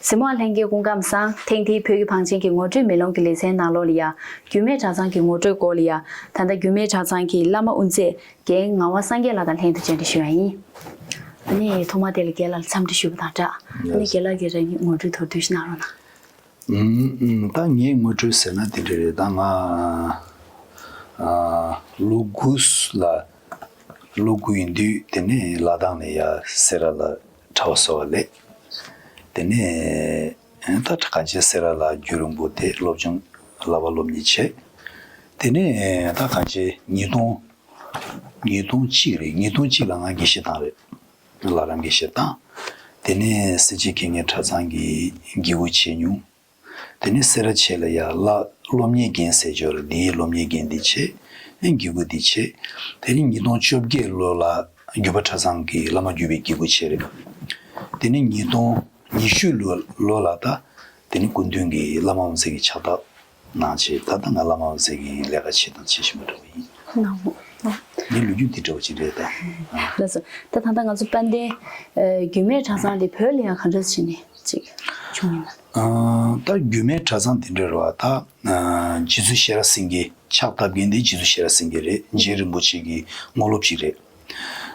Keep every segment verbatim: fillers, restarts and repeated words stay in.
གཟིགས་མོ་བ་ལྷན་རྒྱས་སྐུ་ཁམས་བཟང་། ཐེངས་འདིའི་བོད་ཀྱི་བང་ཆེན་གྱི་ངོ་སྤྲོད་མེ་ལོང་གི་ལེ་ཚན་ནང་ལོགས་ལ་ཡ། རྒྱུད་སྨད་གྲྭ་ཚང་གི་ངོ་སྤྲོད་སྐོར་ལ་ཡ། ད་ལྟ་རྒྱུད་སྨད་གྲྭ་ཚང་གི་བླ་མ་དབུ་མཛད་རྒན་ངག་དབང་སངས་རྒྱས་ལགས་དང་ལྷན་དུ་བཅར་འདྲི་ཞུ་ཡ་ཡིན། ཨ་ནི་ཐོག་མ་དེ་ལ་རྒན་ལགས་ལ་འཚམས་འདྲི་ཞུས་པ་དང་སྦྲགས། ཨ་ནི་རྒན་ལགས་ཀྱིས་རང་ཉིད་ངོ་སྤྲོད་མདོར་བསྡུས་ཤིག་གནང་རོགས་གནང་། ཨུམ། ད་ངའི་ངོ་སྤྲོད་ཟེར་ན་དེ་འདྲ་རེད། ད་ང་ཨ་ལོ་དགུ་ལ་ལོ་དགུ་ཡིན་དུས་དེ་ནས་ལ་དྭགས་ནས་ཡར་སེ་ར་ལ་གྲྭ་པ་བཟོ་བ་ལས། དེ་ནས་ད་གང་ཅི་སེ་ར་ལ་རྒྱུན་རིང་པོ་དེ་སློབ་སྦྱོང་བསླབ་པ་སློབ་གཉེར་བྱས། དེ་ནས་ད་གང་ཅི་ཉིས་སྟོང་ཉིས་སྟོང་གཅིག་རེད། ཉིས་སྟོང་གཅིག་ལ་ང་དགེ་བཤེས་བཏང་རེད། བླ་བྲང་དགེ་བཤེས་བཏང་། དེ་ནས་སེར་བྱེས་དགེ་བསྙེན་གྲྭ་ཚང་གི་དགེ་བ་བྱས་མྱོང་། དེ་ནས་སེ་ར་བྱེས་ལ་ཡ་བླ་སློབ་གཉེར་མཁན་ཟེར་ཆོག་རེད། འདིའི་སློབ་གཉེར་མཁན་འདི་བྱས། ཨེ་དགེ་བསྐོས་འདི་བྱས། དེ་ནས་ཉིས་སྟོང་བཅོ་བརྒྱད་ལོ་ལ་བརྒྱུད་པ་གྲྭ་ཚང་གི་བླ་མ་བརྒྱུད་པའི་དགེ་བསྐོས་བྱས་རེད། དེ་ནས་ཉིས་སྟོང་ཉི་ཤུ་ལོ་ལོ་ལ་ད་དེ་ནས་སྐུ་མདུན་གྱི་བླ་མ་དབུ་མཛད་ཀྱི་ཕྱག་བཏབ་གནང་བྱས། ད་ལྟ་ང་བླ་མ་དབུ་མཛད་ཀྱི་ལས་ཀ་བྱེད་དང་བྱེད་བཞིན་པ་འདྲ་བོ་ཡིན། གནང་ངོ་། ངའི་ལོ་རྒྱུས་འདི་འདྲ་བོ་ཅིག་རེད་ད། ལགས་སོ། ད་ད་ལྟ་ང་ཚོ་དཔལ་ལྡན་ཨ་རྒྱུད་སྨད་གྲྭ་ཚང་འདི་བོད་ལ་ཡང་ག་འདྲ་བྱས་ནས་ཅིག་བྱུང་ཡིན་ན། ཨ་ད་རྒྱུད་སྨད་གྲྭ་ཚང་འདི་འདྲ་རེད་བ། ད་ཨ་རྗེ་བཙུན་ཤེས་རབ་སེང་གེ་ཕྱག་བཏབ་མཁན་འདི་རྗེ་བཙུན་ཤེས་རབ་སེང་གེ་རེད། རྗེ་རིན་པོ་ཆེ་གི་དངོས་སློབ་ཅིག་རེད།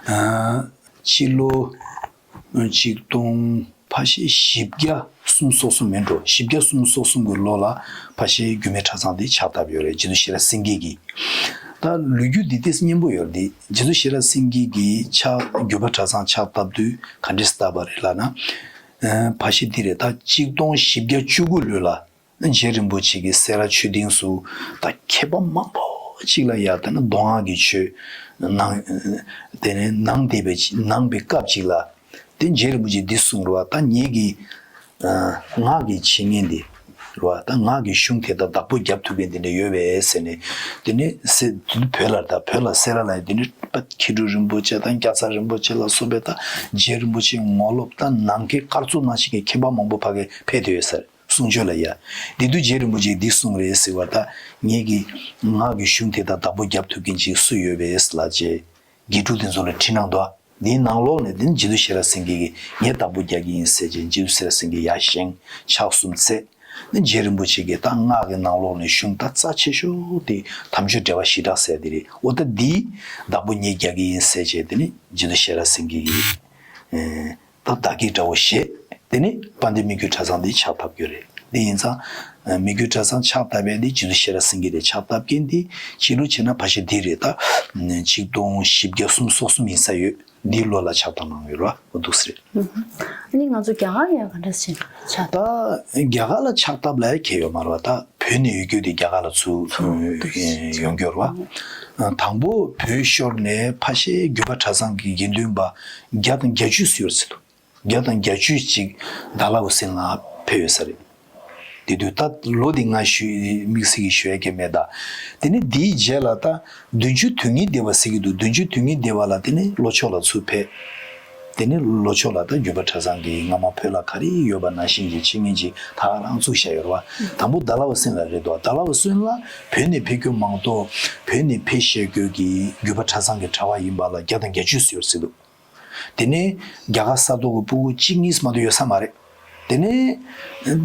ཨ་སྤྱི་ལོ་ཆིག་སྟོང་ཕལ་ཆེར་བཞི་བརྒྱ་སུམ་ཅུ་སོ་གསུམ་མིན་འགྲོ། བཞི་བརྒྱ་སུམ་ཅུ་སོ་གསུམ་གྱི་ལོ་ལ་ཕལ་ཆེར་རྒྱུད་སྨད་གྲྭ་ཚང་དེ་ཕྱག་བཏབ་ཡོད་རེད། རྗེ་བཙུན་ཤེས་རབ་སེང་གེ་གིས། ད་ལོ་རྒྱུས་འདི་ཏོག་ཙམ་སྙན་པོ་ཡོད་རེད། རྗེ་བཙུན་ཤེས་རབ་སེང་གེ་གིས་ཕྱག་བརྒྱུད་པ་གྲྭ་ཚང་ཕྱག་བཏབ་དུས་ག་འདྲས་བཏབ་པ་རེད་ལབ་ན། ཨ་ཕལ་ཆེར་འདི་རེད། ད་ཆིག་སྟོང་བཞི་བརྒྱ་བཅུ་དགུ་ལོ་ལ། རྗེ་རིན་པོ་ཆེ་གིས་སེ་ར་ཆོས་སྡིངས་སུ་ད་མཁས་པ་མང་པོ་ཅིག་ལ་ཡ་ད་ནི་མདོ་སྔགས་ཀྱི་ཆོས་གནང་། དེ་ནས་གནང་བསྡད་པའི་གནང་བའི་སྐབས་ཅིག་ལ། དེ་རྗེ་རིན་པོ་ཆེས་འདི་གསུངས་རེད་བ། ད་ངེད་ཀྱིས་ཨ་སྔགས་ཀྱི་བྱེད་མཁན་འདི་རེད་བ། ད་སྔགས་ཀྱི་གཞུང་དེ་དག་བདག་པོ་རྒྱབ་ཐུབ་མཁན་དེ་འདྲ་ཡོད་པས་ཟེར་ནས། དེ་ནས་སེ་བོད་ལ་ད་བོད་ལ་སེ་ར་ལ་ཡ་དེ་ནས་མཁས་གྲུབ་རིན་པོ་ཆེ་དང་སྐྱ་བཙག་རིན་པོ་ཆེ་ལ་སོགས་པའི་ད་རྗེ་རིན་པོ་ཆེའི་དངོས་སློབ་དང་ནམ་མཁའི་སྐར་ཚོགས་ནང་བཞིན་གྱི་མཁས་པ་མང་པོ་ཕ་གིར་ཕེབས་བསྡད་ཡོད་ས་རེད། གསུང་ཆོས་ལ་ཡ། དེ་དུས་རྗེ་རིན་པོ་ཆེས་འདི་གསུངས་རེད་ཟེར་བ། ད་ངེད་ཀྱིས་སྔགས་ཀྱི་གཞུང་དེ་དག་བདག་པོ་རྒྱབ་ཐུབ་མཁན་ཅིག་སུ་ཡོད་པས་ལབ་བྱས། དགེ་ཕྲུག་དེ་ཚོ་ལ་དྲིས་གནང་འདུག། འདིའི་ནང་ལོགས་ནས་དེ་ནི་རྗེ་བཙུན་ཤེས་རབ་སེང་གེ་གིས་ངས་བདག་པོ་རྒྱག་གི་ཡིན་ཟེར་བྱས། རྗེ་བཙུན་ཤེས་རབ་སེང་གེ་ཡར་བཞེངས་ཕྱག་གསུམ་འཚལ། ནི་རྗེ་རིན་པོ་ཆེ་གིས་ད་སྔགས་ཀྱི་ནང་ལོགས་ནས་གཞུང་ད་རྩ་ཆེ་ཤོས་དེ་དམ་ཆོས་འགྲེལ་པ་བཞི་སྦྲགས་ཟེར་དེ་རེད། འོ་ད་འདི་བདག་པོ་ངས་རྒྱག་གི་ཡིན་ཟེར་བྱས། དེ་ནི་རྗེ་བཙུན་ཤེས་རབ་སེང་གེ་གིས་ཨེ། ད་བདག་གི་དགྲ་བོ་ཞེས། དེ་ནི་དཔལ་ལྡན་མི་བསྐྱོད་གྲྭ་ཚང་འདི་ཕྱག་བཏབ་ཡོད་རེད། དེ་ཡིན་ཙང་། ཨ་མི་བསྐྱོད་གྲྭ་ཚང་ཕྱག་བཏབ་པའི་འདི་རྗེ་བཙུན་ཤེས་རབ་སེང་གེ་རེད། ཕྱག་བཏབ་མཁན་འདི་ཕྱི་ལོ་བྱས་ན་ཕལ་ཆེར་འདི་རེད། ད་ཆིག་སྟོང་བཞི་བརྒྱ་སུམ་ཅུ་སོ་གསུམ་ཡིན་ས་ཡོད། འདིའི་ལོ་ལ་ཕྱག་བཏབ་གནང་ཡོད་རེད་བ། འོ་འདུག་སེ་རེད། ཨ་ནི་ང་ཚོ་རྒྱ་གར་ལ་ཡང་ག་འདྲ་ཞིག་ཕྱག་ད་རྒྱ་གར་ལ་ཕྱག་བཏབ་ལ་ཡ་ཁེལ་ཡོད་མ་རེད་བ། ད་བོད་ནས་ཡོད་རྒྱུ་དེ་རྒྱ་གར་ལ་ཚུར་ཚུར་འདུག་སེ་ཡོང་རྒྱུ་རེད་བ། དང་པོ་བོད་ཤོར་ནས་ཕལ་ཆེར་བརྒྱུད་པ་གྲྭ་ཚང་གི་དགེ་འདུན་པ་བརྒྱ་དང་བརྒྱད་ཅུ་ཙམ་ཡོད་ཟེར་འདུག། བརྒྱ་དང་བརྒྱད་ཅུ་ཅིག་ཌལ་ཧོ་སི་ལ་ཕེབས་ཡོད་ས་རེད། དེ་དུས་ད་ལོ་དེ་ང་ཞུ་དམིགས་བསལ་གྱི་ཞུ་ཡ་གི་མེད་ད། དེ་ནས་དེའི་རྗེས་ལ་ད་བདུན་ཅུ་དོན་གཉིས་སྡེ་བ་ཟེར་གྱི་འདུག། བདུན་ཅུ་དོན་གཉིས་སྡེ་བ་ལ་དེ་ནས་ལྷོ་ཕྱོགས་ལ་ཚུར་ཕེབས། དེ་ནས་ལྷོ་ཕྱོགས་ལ་ད་བརྒྱུད་པ་གྲྭ་ཚང་གི་སྔ་མ་བོད་ལ་ག་རེ་ཡོད་པ་ནང་བཞིན་གྱི་བྱེད་མཁན་ཅིག་ད་ག་རང་བཙུགས་བཞག་ཡོད་རེད་བ། དང་པོ་ཌལ་ཧོ་སི་ལ་རེད་འདུག། ཌལ་ཧོ་སི་ལ་བོད་ནས་ཕེབས་རྒྱུ་མ་གཏོགས་བོད་ནས་ཕེབས་ཤེས་རྒྱུ་གི་བརྒྱུད་པ་གྲྭ་ཚང་གི་གྲྭ་པ་ཡིན་པ་ལ་བརྒྱ་དང་བརྒྱད་ཅུ་ཙམ་ཡོད་ཟེར་འདུག། དེ་ནས་རྒྱ་གར་ས་ཐོག་གི་ཕྲུ་གུ་གཅིག་གཉིས་མ་གཏོགས་ཡོད་ས་མ་རེད། དེ་ནས་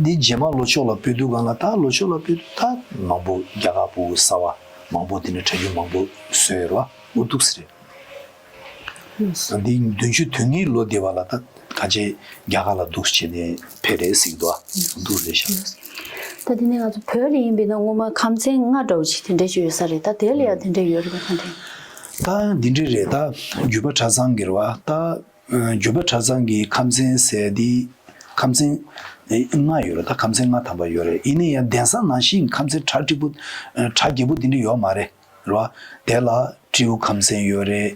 འདི་རྗེས་མ་ལྷོ་ཕྱོགས་ལ་ཕེབས་དུས་སྒང་ལ། ད་ལྷོ་ཕྱོགས་ལ་ཕེབས་དུས་ད་མང་པོ་རྒྱ་གར་ཕྲུ་གུ་གསར་པ་མང་པོ། དེ་ནས་གྲྭ་རྒྱུན་མང་པོ་བཟོས་ཡོད་རེད་བ། འོ་འདུག་སེ་རེད། འདི་བདུན་ཅུ་དོན་གཉིས་ལོ་སྡེ་བ་ལ་ད་ག་ཅེ་རྒྱ་གར་ལ་འདུག་བྱས་ནས་ཕེབས་རེད་ཟེར་གྱི་འདུག་བ། འདུག་རེད་ཤག། ད་དེ་ནས་ང་ཚོ་བོད་ལ་ཡིན་པས་ན་སྔོན་མ་ཁམས་ཚན་ལྔ་འདྲ་བོ་ཅིག་དེ་འདྲ་ཅིག་ཡོད་ས་རེད། ད་དེ་ལ་ཡང་དེ་འདྲ་ཡོད་རེད་པས་ག་འདྲ། ད་འདི་འདྲ་རེད། ད་བརྒྱུད་པ་གྲྭ་ཚང་གི་རེད་བ། ད་བརྒྱུད་པ་གྲྭ་ཚང་གི་ཁམས་ཚན་ཟེར་དེ་ཁམས་ཚན་ལྔ་ཡོད་རེད། ད་ཁམས་ཚན་ལྔ་ཐམ་པ་ཡོད་རེད། ཡིན་ན་ཡང་གདན་ས་ནང་བཞིན་ཁམས་ཚན་གྲ་འགྲིག་པོ་གྲ་རྒྱས་པོ་དེ་འདྲ་ཡོད་མ་རེད། རེད་བ། དེ་ལ་སྤྲེའུ་ཁམས་ཚན་ཡོད་རེད།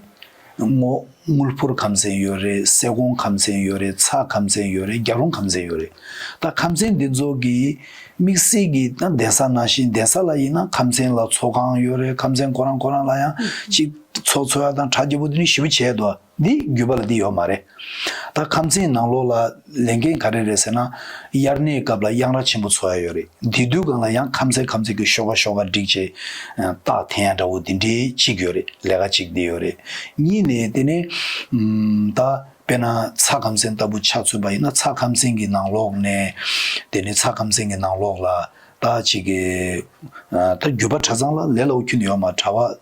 དངུལ་དངུལ་ཕོར་ཁམས་ཚན་ཡོད་རེད། སེ་གོང་ཁམས་ཚན་ཡོད་རེད། ཚ་ཁམས་ཚན་ཡོད་རེད། རྒྱ་རོང་ཁམས་ཚན་ཡོད་རེད། ད་ཁམས་ཚན་འདི་ཚོ་གི་དམིགས་བསལ་གྱི་ད་གདན་ས་ནང་བཞིན། གདན་ས་ལ་ཡིན་ན་ཁམས་ཚན་ལ་ཚོགས་ཁང་ཡོད་རེད། ཁམས་ཚན་ཁོ་རང་ཁོ་རང་ལ་ཡང་ཅིག་ཚོགས་ཚོགས་ཡ་དང་གྲ་རྒྱས་པོ་དེ་འདྲ་ཞེ་པོ་བྱས་འདུག། འདི་བརྒྱུད་པ་ལ་འདི་ཡོད་མ་རེད། ད་ཁམས་ཚན་ནང་ལོགས་ལ་ལས་འགན་ག་རེ་རེད་ཟེར་ན། དབྱར་གནས་སྐབས་ལ་གཡང་ར་ཆེན་པོ་ཚོགས་ཡ་ཡོད་རེད། དེ་དུས་སྒང་ལ་ཡང་ཁམས་ཚན་ཁམས་ཚན་གྱི་ཤོག་ཁ་ཤོག་ཁ་བསྒྲིགས་བྱས་རྟགས་འཐེན་ཡ་འདྲ་བོ་དེ་འདྲའི་གཅིག་ཡོད་རེད། ལས་ཀ་གཅིག་འདི་ཡོད་རེད། གཉིས་ནས་དེ་ནས་ཨམ་ད་ དཔེར་ན་ཚ་ཁམས་ཚན་ལྟ་བུ་ཆ་མཚོན་པ་ཡིན་ན། ཚ་ཁམས་ཚན་གྱི་ནང་ལོགས་ནས། དེ་ནས་ཚ་ཁམས་ཚན་གྱི་ནང་ལོགས་ལ་ད་ཅིག་གི་ད་རྒྱུད་པ་གྲྭ་ཚང་ལ་ལས་སླ་པོ་ཁྱོན་ནས་ཡོད་མ་རེད། གྲྭ་པ་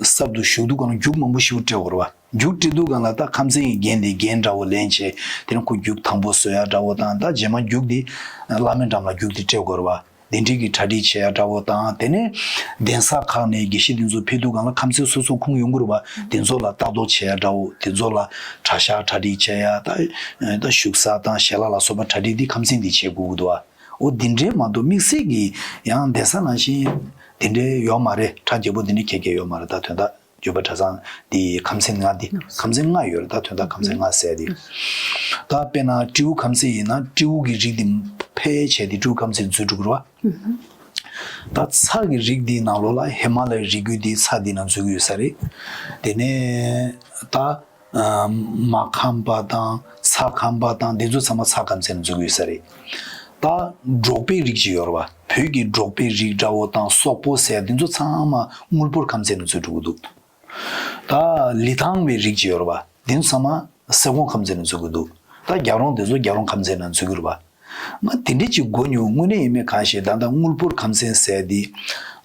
གསར་དུ་ཞུགས་དུས་སྒང་ལ་རྒྱུགས་མང་པོ་ཞིག་སྤྲད་དགོས་རེད་བ། རྒྱུགས་སྤྲད་དུས་སྒང་ལ་ད་ཁམས་ཚན་གྱི་རྒན་དེ་རྒན་འདྲ་བོ་ལེན་བྱས། དེ་ནས་ཁོ་རྒྱུགས་དང་པོ་བཟོ་ཡ་འདྲ་བོ་དང་། ད་རྗེས་མ་རྒྱུགས་དེ་བླ་མའི་འགྲམ་ལ་རྒྱུགས་དེ་སྤྲད་དགོས་རེད་བ། དེ་འདྲའི་གི་གྲ་སྒྲིག་བྱེད་ཡ་འདྲ་བོ་དང་། དེ་ནས་གདན་ས་ཁག་ནས་དགེ་བཤེས་དེ་ཚོ་ཕེབས་དུས་སྒང་ལ་ཁམས་ཚན་སོ་སོ་ཁུངས་ཡོང་གི་རེད་བ། དེ་ཚོ་ལ་ལྟ་རྟོག་བྱེད་ཡ་འདྲ་བོ། དེ་ཚོ་ལ་གྲྭ་ཤག་གྲ་སྒྲིག་བྱེད་ཡ། ད་ད་བཞུགས་ས་དང་ཞལ་ལག་ལ་སོགས་པ་གྲ་སྒྲིག་དེ་ཁམས་ཚན་དེ་བྱེད་དགོས་ཀྱི་འདུག་བ། འོ་དེ་འདྲའི་མ་གཏོགས་དམིགས་བསལ་གྱི་ཡང་གདན་ས་ནང་བཞིན་དེ་འདྲའི་ཡོད་མ་རེད། གྲྭ་རྒྱས་པོ་དེ་འདྲ་ག་ག་ཡོད་མ་རེད། ད་དོན་དག་རྒྱུད་པ་གྲྭ་ཚང་དེ་ཁམས་ཚན་ལྔ་དེ། ཁམས་ཚན་ལྔ་ཡོད་རེད། ད་དོན་དག་ཁམས་ཚན་ལྔ་ཟེར་དེ། ད་དཔེར་ན་སྤྲེའུ་ཁམས་ཚན་ཡིན་ན་སྤྲེའུ་གི་རིགས་དེ་ཕལ་ཆེར་དེ་སྤྲེའུ་ཁམས་ཚན་འཛུལ་འགྲོ་གི་རེད་བ། ད་ཚ་གི་རིགས་དེའི་ནང་ལོགས་ལ་ཧི་མ་ལ་ཡའི་རི་རྒྱུད་དེ་ཚ་དེའི་ནང་འཛུལ་གྱི་ཡོད་ས་རེད། དེ་ནས་ད་མ་ཁམས་པ་དང་ཚ་ཁམས་པ་དང་དེ་ཚོ་ཚང་མ་ཚ་ཁམས་ཚན་ནང་འཛུལ་གྱི་ཡོད་ས་རེད། ད་འབྲོག་པའི་རིགས་ཅིག་ཡོད་རེད་བ། བོད་ཀྱི་འབྲོག་པའི་རིགས་འདྲ་བོ་དང་སོག་པོ་ཟེར་དེ་ཚོ་ཚང་མ་དངུལ་ཕོར་ཁམས་ཚན་ནང་འཛུལ་འགྲོ་གི་འདུག་ད་ལི་ཐང་བའི་རིགས་ཅིག་ཡོད་རེད་བ། དེ་ཚོ་ཚང་མ་སེ་གོང་ཁམས་ཚན་ནང་འཛུལ་གྱི་འདུག་ད་རྒྱལ་རོང་དེ་ཚོ་རྒྱལ་རོང་ཁམས་ཚན་ནང་འཛུལ་གྱི་རེད་བ། ང་དེ་འདྲ་ཅིག་གོ་མྱོང་། དངོས་གནས་ཡིན་མིན་གང་ཤེས། ད་ལྟ་དངུལ་ཕོར་ཁམས་ཚན་ཟེར་དེ་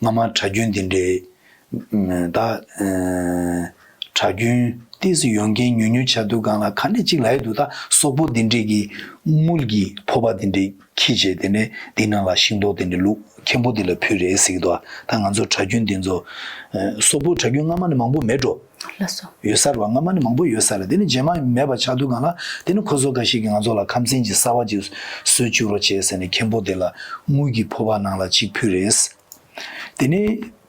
སྔ་མ་གྲྭ་རྒྱུན་དེ་འདྲའི་ད་ཨ་གྲྭ་རྒྱུན་ཏོག་ཙམ་ཡོང་མཁན་ཉུང་ཉུང་ཆགས་དུས་སྒང་ལ་ག་ནས་ཅིག་ལབ་ཡོང་དུས། ད་སོག་པོ་དེ་འདྲས་ཀྱིས་དངུལ་གྱི་ཕོར་པ་དེ་འདྲས་འཁྱེར་བྱས། དེ་ནས་དེའི་ནང་ལ་ཤིང་ཏོག་དེ་འདྲས་བླུགས། མཁན་པོ་དེ་ལ་ཕུལ་རེད་ཟེར་གྱི་འདུག་ད་ང་ཚོ་གྲྭ་རྒྱུན་དེ་ཚོ་ཨ་སོག་པོ་གྲྭ་རྒྱུན་སྔ་མ་ནས་མང་པོ་མེད་འགྲོ། ལགས་སོ། ཡོད་ས་རེད་བ། སྔ་མ་ནས་མང་པོ་ཡོད་ས་རེད། དེ་ནས་རྗེས་མ་མེད་པ་ཆགས་དུས་སྒང་ལ། དེ་ནས་ཁོ་ཚོ་འགའ་ཞིག་གིས་ང་ཚོ་ལ་ཁམས་ཚན་གྱི་གསར་པ་ཅིག་བཟོ་བཅུག་རོགས་བྱེད་ཟེར་ནས་མཁན་པོ་དེ་ལ་དངུལ་གྱི་ཕོར་པ་ནང་ལ་གཅིག་ཕུལ་རེད། དེ་ནས་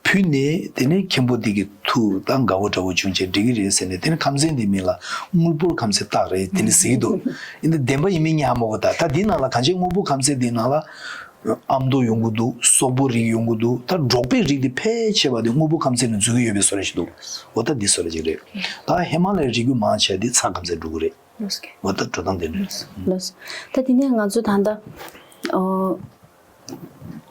ཕུལ་ནས། དེ་ནས་མཁན་པོ་དེ་གིས་ཐུགས་ད་དགའ་བོ་འདྲ་བོ་བྱུང་བྱས་འགྲིག་གི་རེད་ཟེར་ནས། དེ་ནས་ཁམས་ཚན་དེའི་མིང་ལ་དངུལ་ཕོར་ཁམས་ཚན་བཏགས་རེད། དེ་ནས་ཟེར་གྱི་འདུག་ཡིན་ད་བདེན་པ་ཡིན་མིན་ཧ་མ་གོ། ད་ད་འདི་ནང་ལ་གང་ཅི་དངུལ་ཕོར་ཁམས་ཚན་འདི་ནང་ལ་ཨ་མདོ་ཡོང་གི་འདུག་སོག་པོ་རིགས་ཡོང་གི་འདུག་ད་འབྲོག་པའི་རིགས་དེ་ཕལ་ཆེ་བ་དེ་དངུལ་ཕོར་ཁམས་ཚན་ནས་འཛུལ་གྱི་ཡོད་པའི་བཟོ་འདྲ་ཞིག་འདུག་འོ་ད་འདི་བཟོ་འདྲ་ཅིག་རེད། ད་ཧི་མ་ལ་ཡའི་རི་རྒྱུད་མང་ཆེ་བ་དེ་ཚ་ཁམས་ཚན་འགྲོ་གི་རེད། ལགས་སོ། འོ་ད་འགྲོ་སྟངས་དེ་འདྲ་རེད། ལགས་སོ། ད་དེ་ནས་ང་ཚོ་ད་ལྟ་ཨོ་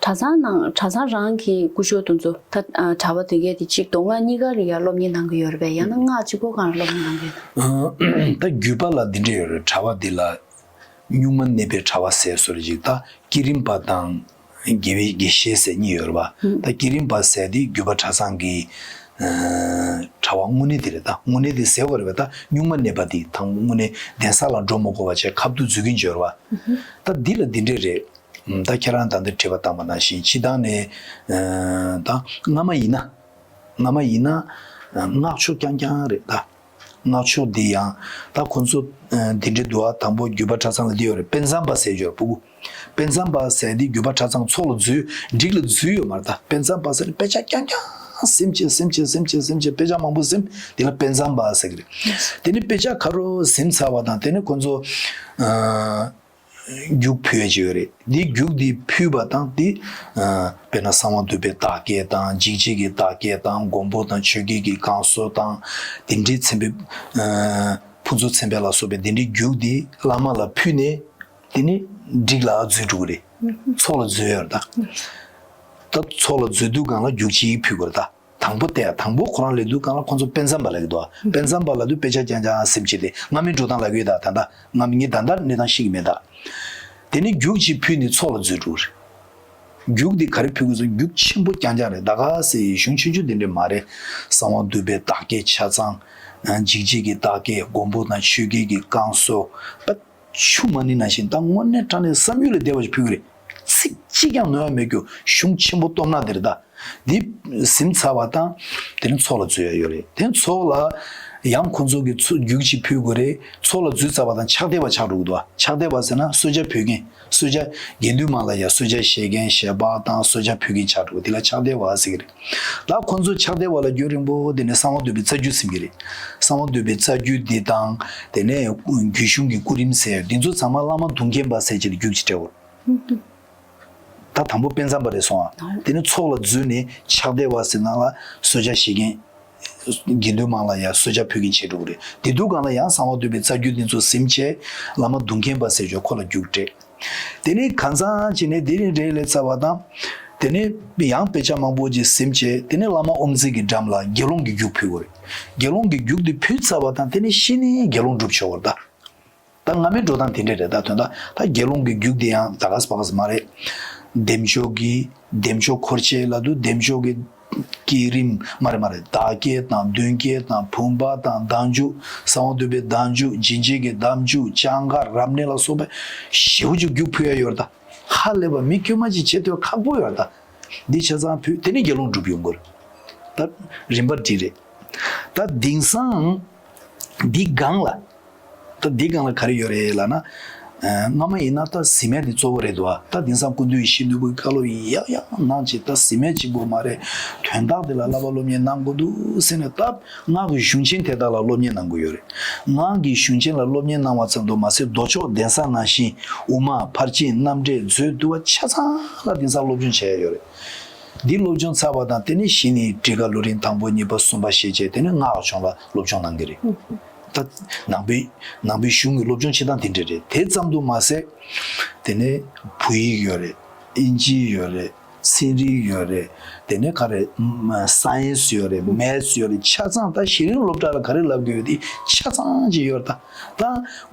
གྲྭ་ཚང་ནང་། གྲྭ་ཚང་རང་གི་སྐུ་ཞབས་དེ་ཚོ། ད་ཨ་གྲྭ་པ་དེ་གས་དེ་གཅིག་མདོ་སྔགས་གཉིས་ཀ་ལ་ཡ་སློབ་གཉེར་གནང་གི་ཡོད་རེད་པས། ཡང་ན་སྔགས་གཅིག་པོ་སྒང་ལ་སློབ་གཉེར་གནང་གི་ཡོད་རེད། ད་རྒྱུད་པ་ལ་འདི་འདྲ་ཡོད་རེད། གྲྭ་པ་འདི་ལ་གཉུག་མ་གནས་པའི་གྲྭ་པ་ཟེར་བཟོ་འདྲ་ཅིག་ད་བསྐྱེད་རིམ་པ་དང་དགེ་བའི་དགེ་བཤེས་ཟེར་གཉིས་ཡོད་རེད་པ། ད་བསྐྱེད་རིམ་པ་ཟེར་དེ་རྒྱུད་པ་གྲྭ་ཚང་གི་ཨ་གྲྭ་པ་དངོས་གནས་དེ་རེད། ད་དངོས་གནས་དེ་ཟེར་བ་རེད་པ། ད་གཉུག་མ་གནས་པ་དེ་དང་པོ་དངོས་གནས་གདན་ས་ལ་འགྲོ་མ་དགོས་པ་བྱས་ཁ་ཐུག་འཛུལ་གྱིན་ཡོད་རེད་པ། ད་འདི་ལ་འདི་འདྲ་རེད། ད་ཁྱེད་རང་ད་ལྟ་དྲི་བ་བཏང་པ་ནང་བཞིན། སྤྱིར་བཏང་ནས་ཨ་ད་སྔ་མ་ཡིན་ན། སྔ་མ་ཡིན་ན་ཨ་སྔགས་ཆོས་རྐྱང་རྐྱང་རེད། ད་སྔགས་ཆོས་འདི་ཡང་ད་ཁོ་ཚོ་ཨ་འདི་འདྲའི་འདུག་ཨ། དང་པོ་རྒྱུད་པ་གྲྭ་ཚང་ལ་འདི་ཡོད་རེད། དཔེ་མཚོན་པ་ཟེར་ཡོད་རེད། ཕྲུ་གུ། དཔེ་མཚོན་པ་ཟེར་འདི་རྒྱུད་པ་གྲྭ་ཚང་ཚོགས་ལ་འཛུལ། སྒྲིག་ལ་འཛུལ་ཡོད་མ་རེད། ད་དཔེ་མཚོན་པ་ཟེར་ནས་དཔེ་ཆ་རྐྱང་རྐྱང་ཟིན་བྱས་ཟིན་བྱས་ཟིན་བྱས་ཟིན་བྱས་དཔེ་ཆ་མང་པོ་ཟིན། འདི་ལ་དཔེ་མཚོན་པ་ཟེར་གྱི་རེད། དེ་ནས་དཔེ་ཆ་ག་རེ་ཟིན་ཚར་བ་དང་། དེ་ནས་ཁོ་ཚོ་ཨ་རྒྱུགས་ཕུལ་ཡ་ཅིག་ཡོད་རེད། འདི་རྒྱུགས་འདི་ཕུལ་བ་དང་། འདི་ཨ་དཔེར་ན་གསང་བ་འདུས་པའི་བདག་བསྐྱེད་དང་། འཇིགས་བྱེད་ཀྱི་བདག་བསྐྱེད་དང་། མགོན་པོ་དང་ཆོས་རྒྱལ་གྱི་བསྐང་གསོ་དང་། དེ་འདྲའི་མཚན་དཔེ་ཨ་ཕུན་ཚོགས་མཚན་དཔེ་ལ་སོགས་པའི་དེ་འདྲའི་རྒྱུགས་འདི་བླ་མ་ལ་ཕུལ་ནས། དེ་ནས་སྒྲིག་ལ་འཛུལ་འགྲོ་གི་རེད། ཚོགས་ལ་འཛུལ་ཡོད་རེད་ད། ད་ཚོགས་ལ་འཛུལ་དུས་སྒང་ལ་རྒྱུགས་གཅིག་ཕུལ་དགོས་རེད་ད། དང་པོ་དེ། དང་པོ་ཁོ་རང་ལབ་དུས་སྒང་ལ་ཁོ་ཚོ་དཔེ་མཚོན་པ་ལབ་ཀྱི་འདུག་དཔེ་མཚོན་པ་ལབ་དུས་དཔེ་ཆ་རྐྱང་རྐྱང་ཟིན་བྱས་དེ། སྔ་མའི་འགྲོ་སྟངས་ལབ་ཀྱི་ཡོད་ད། ད་ལྟ་སྔ་མ་ངས་ད་ལྟ་གནས་སྟངས་ཤེས་ཀྱི་མེད་ད། དེ་ནས་རྒྱུགས་གཅིག་ཕུལ་ནས་ཚོགས་ལ་འཛུལ་འགྲོ་གི་རེད། རྒྱུགས་འདི་ག་རེ་ཕུལ་དགོས་ཟེར། རྒྱུགས་ཆེན་པོ་རྐྱང་རྐྱང་རེད། ད་ག་སེ་གཞུང་ཆུང་ཆུང་དེ་འདྲ་མ་རེད། གསང་བ་འདུས་པའི་བདག་བསྐྱེད་ཆ་ཚང་། འཇིགས་བྱེད་ཀྱི་བདག་བསྐྱེད། མགོན་པོ་དང་ཆོས་རྒྱལ་གྱི་བསྐང་གསོ། ཆུ་མ་ཎི་ནང་བཞིན། ད་དངོས་གནས་དྲང་གནས་བསམ་ཡུལ་ལས་འདས་པ་ཞིག་ཕུལ་གྱི་རེད། ཚིག་གཅིག་ཀྱང་ནོར་ཡ་མེད་རྒྱུ་གཞུང་ཆེན་པོ་སྟོབས་ན་དེ་རེད་ད། འདི་ཟིན་ཚར་བ་དང་། དེ་ནས་ཚོགས་ལ་འཛུལ་ཡ་ཡོད་རེད། དེ་ཚོགས་ལ་ཡང་ཁོང་ཚོ་གི་ཚོ་རྒྱུགས་ཅིག་ཕུལ་དགོས་རེད། ཚོགས་ལ་འཛུལ་ཚར་བ་དང་ཕྱག་འདེབས་པ་ཆགས་འགྲོ་གི་འདུག་བ། ཕྱག་འདེབས་པ་ཟེར་ན་གསོལ་ཇ་ཕུལ་མཁན། གསོལ་ཇ་དགེ་འདུན་མང་ལ་ཡ་གསོལ་ཇ་བཞེས་མཁན། བཞེས་པ་དང་གསོལ་ཇ་ཕུལ་མཁན་ཆགས་འགྲོ་གི། དེ་ལ་ཕྱག་འདེབས་པ་ཟེར་གི་རེད། ད་ཁོང་ཚོ་ཕྱག་འདེབས་པ་ལ་རྒྱུན་རིང་པོ་དེ་ནས་གསང་བ་འདུས་པའི་རྩ་རྒྱུད་ཟིན་གྱི་རེད། གསང་བ་འདུས་པའི་རྩ་རྒྱུད་འདི་དང་། དེ་ནས་རྒྱུད་གཞུང་གི་སྐུ་རིམ་ཟེར། འདི་ཚོ་ཚང་མ་བླ་མ་གདུང་མཁན་པ་ཟེར་བྱས་ནས་རྒྱུགས་ཅིག་སྤྲད་དགོས། ད་དང་པོ་དཔེ་མཚོན་པ་རེད་སོང་ཨ། དེ་ནས་ཚོགས་ལ་འཛུལ་ནས་ཕྱག་འདེབས་པ་ཟེར་ནང་ལ་གསོལ་ཇ་བཞེས་མཁན། དགེ་འདུན་མང་ལ་ཡ་གསོལ་ཇ་ཕུལ་མཁན་བྱས་འགྲོ་གི་རེད། དེ་དུས་སྒང་ལ་ཡང་གསང་བ་འདུས་པའི་རྩ་རྒྱུད་འདི་ཚོ་ཟིན་བྱས། བླ་མ་གདུང་མཁན་པ་ཟེར་བྱས་ཁོ་ལ་རྒྱུགས་སྤྲད། དེ་ནས་གང་ཚང་བྱས་ནས་དེ་རིང་རེད་ལབ་ཚར་བ་དང་། དེ་ནས་ཡང་དཔེ་ཆ་མང་པོ་ཅིག་ཟིན་བྱས། དེ་ནས་བླ་མ་དབུ་མཛད་ཀྱི་འགྲམ་ལ་དགེ་སློང་གི་རྒྱུགས་ཕུལ་དགོས་རེད། དགེ་སློང་གི་རྒྱུགས་དེ་ཕུལ་ཚར་བ་དང་དེ་ནས་གཞི་ནས་དགེ་སློང་སྒྲུབ་ཆོག་གི་རེད་ད། ད་སྔ་མའི་འགྲོ་སྟངས་དེ་འདྲས་རེད་ད། དོན་དག་ད་དགེ་སློང་གི་རྒྱུགས་དེ་ཡང་ད་ག་ས་པ་ག་ས་མ་རེད། བདེ་མཆོག་གི་བདེ་མཆོག་འཁོར་བཅས་ལ་དུ་བདེ་མཆོག་གི་བསྐྱེད་རིམ་མ་རེད་མ་རེད། བདག་བསྐྱེད་དང་མདུན་བསྐྱེད་དང་བུམ་པ་དང་བདག་འཇུག་གསང་བ་འདུས་པའི་བདག་འཇུག་བྱིན་ཅན་གྱི་བདག་འཇུག་ལྕང་ག་རབ་གནས་ལ་སོགས་པ་ཞེ་པོ་ཅིག་རྒྱུགས་ཕུལ་ཡ་ཡོད་རེད་ད། ཧ་ལས་པ་མི་དཀྱུས་མ་ཅིག་བྱེད་ཐུབ་ཁག་པོ་ཡོད་རེད་ད། འདི་ཆ་ཚང་ཕུལ་དེ་ནས་དགེ་སློང་སྒྲུབ་ཡོང་དགོས་རེད། ད་རིམ་པ་འདི་རེད། ད་དེང་སང་འདི་སྒང་ལ། ད་འདི་སྒང་ལ་ག་རེ་ཡོད་རེད་ལབ་ན། ཨ། སྔ་མ་ཡིན་ན་ད་གཟིམ་མལ་འདི་གཙོ་བོ་རེད་འདུག་ཨ། ད་དེང་སང་སྐུ་མདུན་ཡེ་ཤེས་ནོར་བུའི་བཀའ་སློབ་ཡང་ཡང་གནང་བྱས་ད་གཟིམ་མལ་གཅིག་པོ་མ་རེད། དོན་དག་འདི་ལ་བསླབ་པ་སློབ་གཉེར་གནང་དགོས་འདུག་ཟེར་ནས་ད་སྔགས་ཀྱི་གཞུང་ཆེན་དེ་དག་ལ་སློབ་གཉེར་གནང་དགོས་ཡོད་རེད། སྔགས་ཀྱི་གཞུང་ཆེན་ལ་སློབ་གཉེར་གནང་བ་ཙམ་དུ་མ་ཟད་མདོ་ཕྱོགས་གདན་ས་ནང་བཞིན་དབུ་མ་ཕར་ཕྱིན་རྣམ་འགྲེལ་མཛོད་བསྡུ་བ་ཆ་ཚང་ལ་དེང་སང་སློབ་སྦྱོང་བྱས་ཡོད་རེད། འདི་སློབ་སྦྱོང་ཚར་བ་དང་དེ་ནས་གཞི་ནས་ཊཱི་ཀ་ལོ་རིམ་དང་པོ་གཉིས་པ་གསུམ་པ་ཞེས་བྱས་དེ་ནས་སྔགས་ཆོས་ལ་སློབ་སྦྱོང་གནང་གི་རེད། ད་ནང་པའི་ནང་པའི་གཞུང་གི་སློབ་སྦྱོང་བྱེད་སྟངས་དེ་འདྲ་རེད། དེ་ཙམ་དུ་མ་ཟད། དེ་ནས་བོད་ཡིག་ཡོད་རེད། ཨིན་ཇི་ཡོད་རེད། ཚན་རིག་ཡོད་རེད། དེ་ནས་ག་རེ། སའེན་སི་ཡོད་རེད། མེ་ཐི་སི་ཡོད་རེད། ཆ་ཚང་ད་གཞི་རིམ་སློབ་གྲྭ་ལ་ག་རེ་བསླབ་དགོས་ཡོད་དེ་ཆ་ཚང་ཅིག་ཡོད་རེད་ད། ད་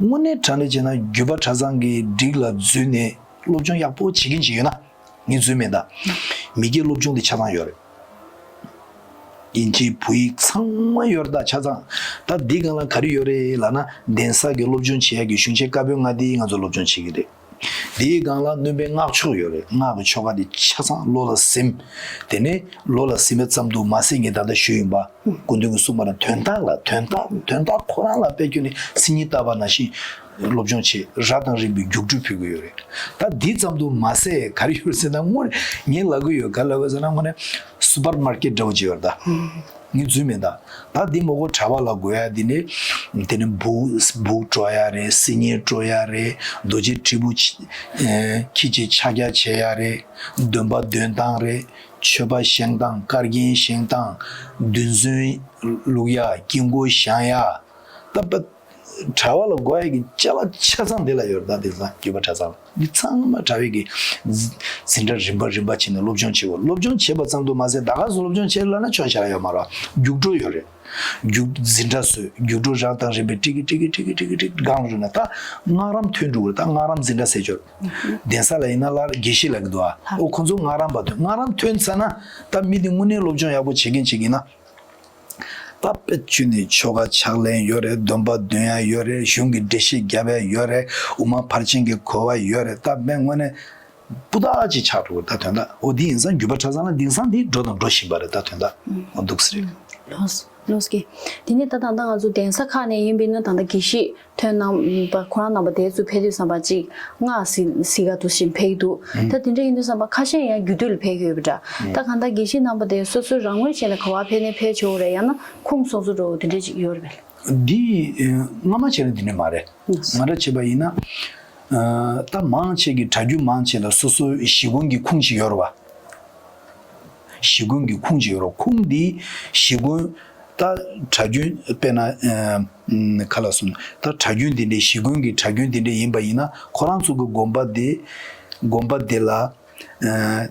དངོས་གནས་དྲང་གནས་བྱས་ན་རྒྱུད་པ་གྲྭ་ཚང་གི་སྒྲིག་ལ་འཛུལ་ནས་སློབ་སྦྱོང་ཡག་པོ་བྱེད་མཁན་ཅིག་ཡོད་ན། ངས་འཛུལ་མེད་ད། མི་སྐད་སློབ་སྦྱོང་དེ་ཆ་ཚང་ཡོད་རེད། དབྱིན་ཇི་བོད་ཡིག་ཚང་མ་ཡོད་རེད་ད་ཆ་ཚང་། ད་འདི་སྒང་ལ་ག་རེ་ཡོད་རེད་ལབ་ན་གདན་ས་གི་སློབ་སྦྱོང་བྱེད་ཡག་གི་གཞུང་ཆེན་བཀའ་པོད་ལྔ་འདི་ང་ཚོ་སློབ་སྦྱོང་བྱེད་ཀྱི་རེད། འདིའི་སྒང་ལ་སྣོན་པའི་སྔགས་ཆོས་ཡོད་རེད། སྔགས་ཀྱི་ཆོ་ག་འདི་ཆ་ཚང་བློ་ལ་ཟིན། དེ་ནས་བློ་ལ་ཟིན་པའི་ཙམ་དུ་མ་ཟད་ངས་ད་ལྟ་ཞུས་ཡིན་པ། སྐུ་མདུན་གྱིས་གསུངས་པ་ལ་དོན་དག་ལ་དོན་དག་དོན་དག་ཁོ་རང་ལ་དཔེ་ཁྱོན་ནས་སིལ་སྙན་བཏབ་པ་ནང་བཞིན་སློབ་སྦྱོང་བྱེད། རབ་དང་རིམ་པའི་རྒྱུགས་སྤྲོད་ཕུལ་གྱི་ཡོད་རེད། ད་འདི་ཙམ་དུ་མ་ཟད་ག་རེ་ཡོད་ཟེར་ན་དངོས་ངས་ལབ་ཀྱི་ཡོད། ག་ལབ་ཟེར་ན་དངོས་གནས་སུ་པར་མར་ཀེཊ་འདྲ་བོ་ཅིག་ཡོད་རེད་ད། ངས་རྫུན་མེད་ད། ད་འདི་མོ་གོ་གྲྭ་པ་ལ་དགོས་ཡ་འདི་ནི། དེ་ནི་སྦུག་སྦུག་སྤྲོ་ཡ་རེད། སིལ་སྙན་སྤྲོ་ཡ་རེད། རྡོ་རྗེ་དྲིལ་བུ་ཁྱི་ཁྱི་ཅིག་ཕྱག་རྒྱ་བྱེད་ཡ་རེད། འདོན་པ་འདོན་སྟངས་རེད། མཆོད་པ་བཞེངས་སྟངས། བཀའ་རྒྱན་བཞེངས་སྟངས། རྡུལ་ཚོན་བླུག་ཡ། དཀྱིལ་འཁོར་བཞེངས་ཡ། ད་པ། གྲྭ་པ་ལ་དགོས་ཡ་གི་ཅ་ལག་ཆ་ཚང་འདི་ལ་ཡོད་རེད། ད་དེང་སང་རྒྱུད་པ་གྲྭ་ཚང་ལ་འདི་ཚང་མ་གྲྭ་པའི་གི་འཛིན་གྲྭ་རིམ་པ་རིམ་པ་བྱས་ནས་སློབ་སྦྱོང་བྱེད་དགོས། སློབ་སྦྱོང་བྱེད་པ་ཙམ་དུ་མ་ཟད་ད་ག་སུ་སློབ་སྦྱོང་བྱེད་ལབ་ན་ཆོག་ཆ་ཡོད་མ་རེད། རྒྱུགས་སྤྲོད་ཡོད་རེད། རྒྱུགས་འཛིན་གྲྭ་བཟོས། རྒྱུགས་སྤྲོད་རབ་དང་རིམ་པས་ཀྲིག་ཀི་ཀྲིག་ཀི་ཀྲིག་ཀི་ཀྲིག་ཀི་སྒང་རུ་ན་ད་སྔགས་རམས་ཐོན་འགྲོ་གི་རེད། ད་སྔགས་རམས་འཛིན་གྲྭ་ཟེར་ཆོག་གདན་ས་ལ་ཡིན་ན་སླར་དགེ་བཤེས་ལབ་ཀྱི་འདུག་ཨ། ཨོ་ཁོ་ཚོ་སྔགས་རམས་པ་ཐོན། སྔགས་རམས་ཐོན་ཚར་ན་ད་མི་དེ་དངོས་གནས་སློབ་སྦྱོང་ཡག་པོ་བྱེད་མཁན་ཅིག་ཡིན་ན། ད་དཔེ་བཅུ་ནས་ཆོ་ག་ཕྱག་ལེན་ཡོད་རེད། འདོན་པ་འདོན་ཡ་ཡོད་རེད། གཞུང་གི་འགྲེལ་བཤད་རྒྱབ་ཡ་ཡོད་རེད། དབུ་མ་ཕར་ཕྱིན་གྱི་གོ་བ་ཡོད་རེད། ད་དཔེ་དངོས་གནས་སྤུས་དག་ཅིག་ཆགས་འགྲོ་གི་རེད། ད་དོན་དག་འོ་འདི་ཡིན་ཙང་རྒྱུད་པ་གྲྭ་ཚང་ལ་དེང་སང་འདི་འགྲོ་དང་འགྲོ་བཞིན་པ་རེད། ད་དོན་དག་འོ་འདུག་སེ་རེད། ལགས་སོ། ལགས་སོ་ཀྱེ། དེ་ནས་ད་ད་ལྟ་ང་ཚོ་གདན་ས་ཁག་ནས་ཡིན་པས་ན་ད་ལྟ་དགེ་བཤེས་ཐོན་གནང་བ་ཁོ་རང་རྣམ་པ་དེ་ཚོ་ཕེབས་དུས་ཙམ་པ་ཅིག་སྔགས་གཟིགས་གཟིགས་ག་འདུག་བཞིན་ཕེབས་ཀྱི་འདུག་ད་དེ་འདྲ་ཡིན་དུས་ཙམ་པ་ཁ་ཤས་ཡང་རྒྱུད་སྟོད་ལ་ཕེབས་ཀྱི་ཡོད་པ་འདྲ། ད་གང་ལྟར་དགེ་བཤེས་རྣམ་པ་དེ་སོ་སོའི་རང་ངོས་བྱས་ནས་ག་པར་ཕེབས་ནས་ཕེབས་ཆོག་རེད། ཡང་ན་ཁུངས་སོ་སོ་འགྲོ་དེ་འདྲ་ཅིག་ཡོད་རེད་པས། འདི་སྔ་མ་བྱས་ན་འདི་འདྲ་མ་རེད། ང་རང་བྱས་པ་ཡིན་ན། ད་མང་ཆེ་གི་གྲྭ་རྒྱུན་མང་ཆེ་ལ་སོ་སོའི་གཞིས་དགོན་གྱི་ཁུངས་ཅིག་ཡོད་རེད་པ། གཞིས་དགོན་གྱི་ཁུངས་ཅིག་ཡོད་རེད། ཁུངས་འདི་གཞིས་དགོན་ད་གྲྭ་རྒྱུན་དཔེར་ན་ག་ལ་སོང་ད་གྲྭ་རྒྱུན་འདི་འདྲའི་གཞིས་དགོན་གྱི་གྲྭ་རྒྱུན་འདི་འདྲ་ཡིན་པ་ཡིན་ན་ཁོ་རང་ཚོ་གི་དགོན་པ་འདི་དགོན་པ་འདི་ལ་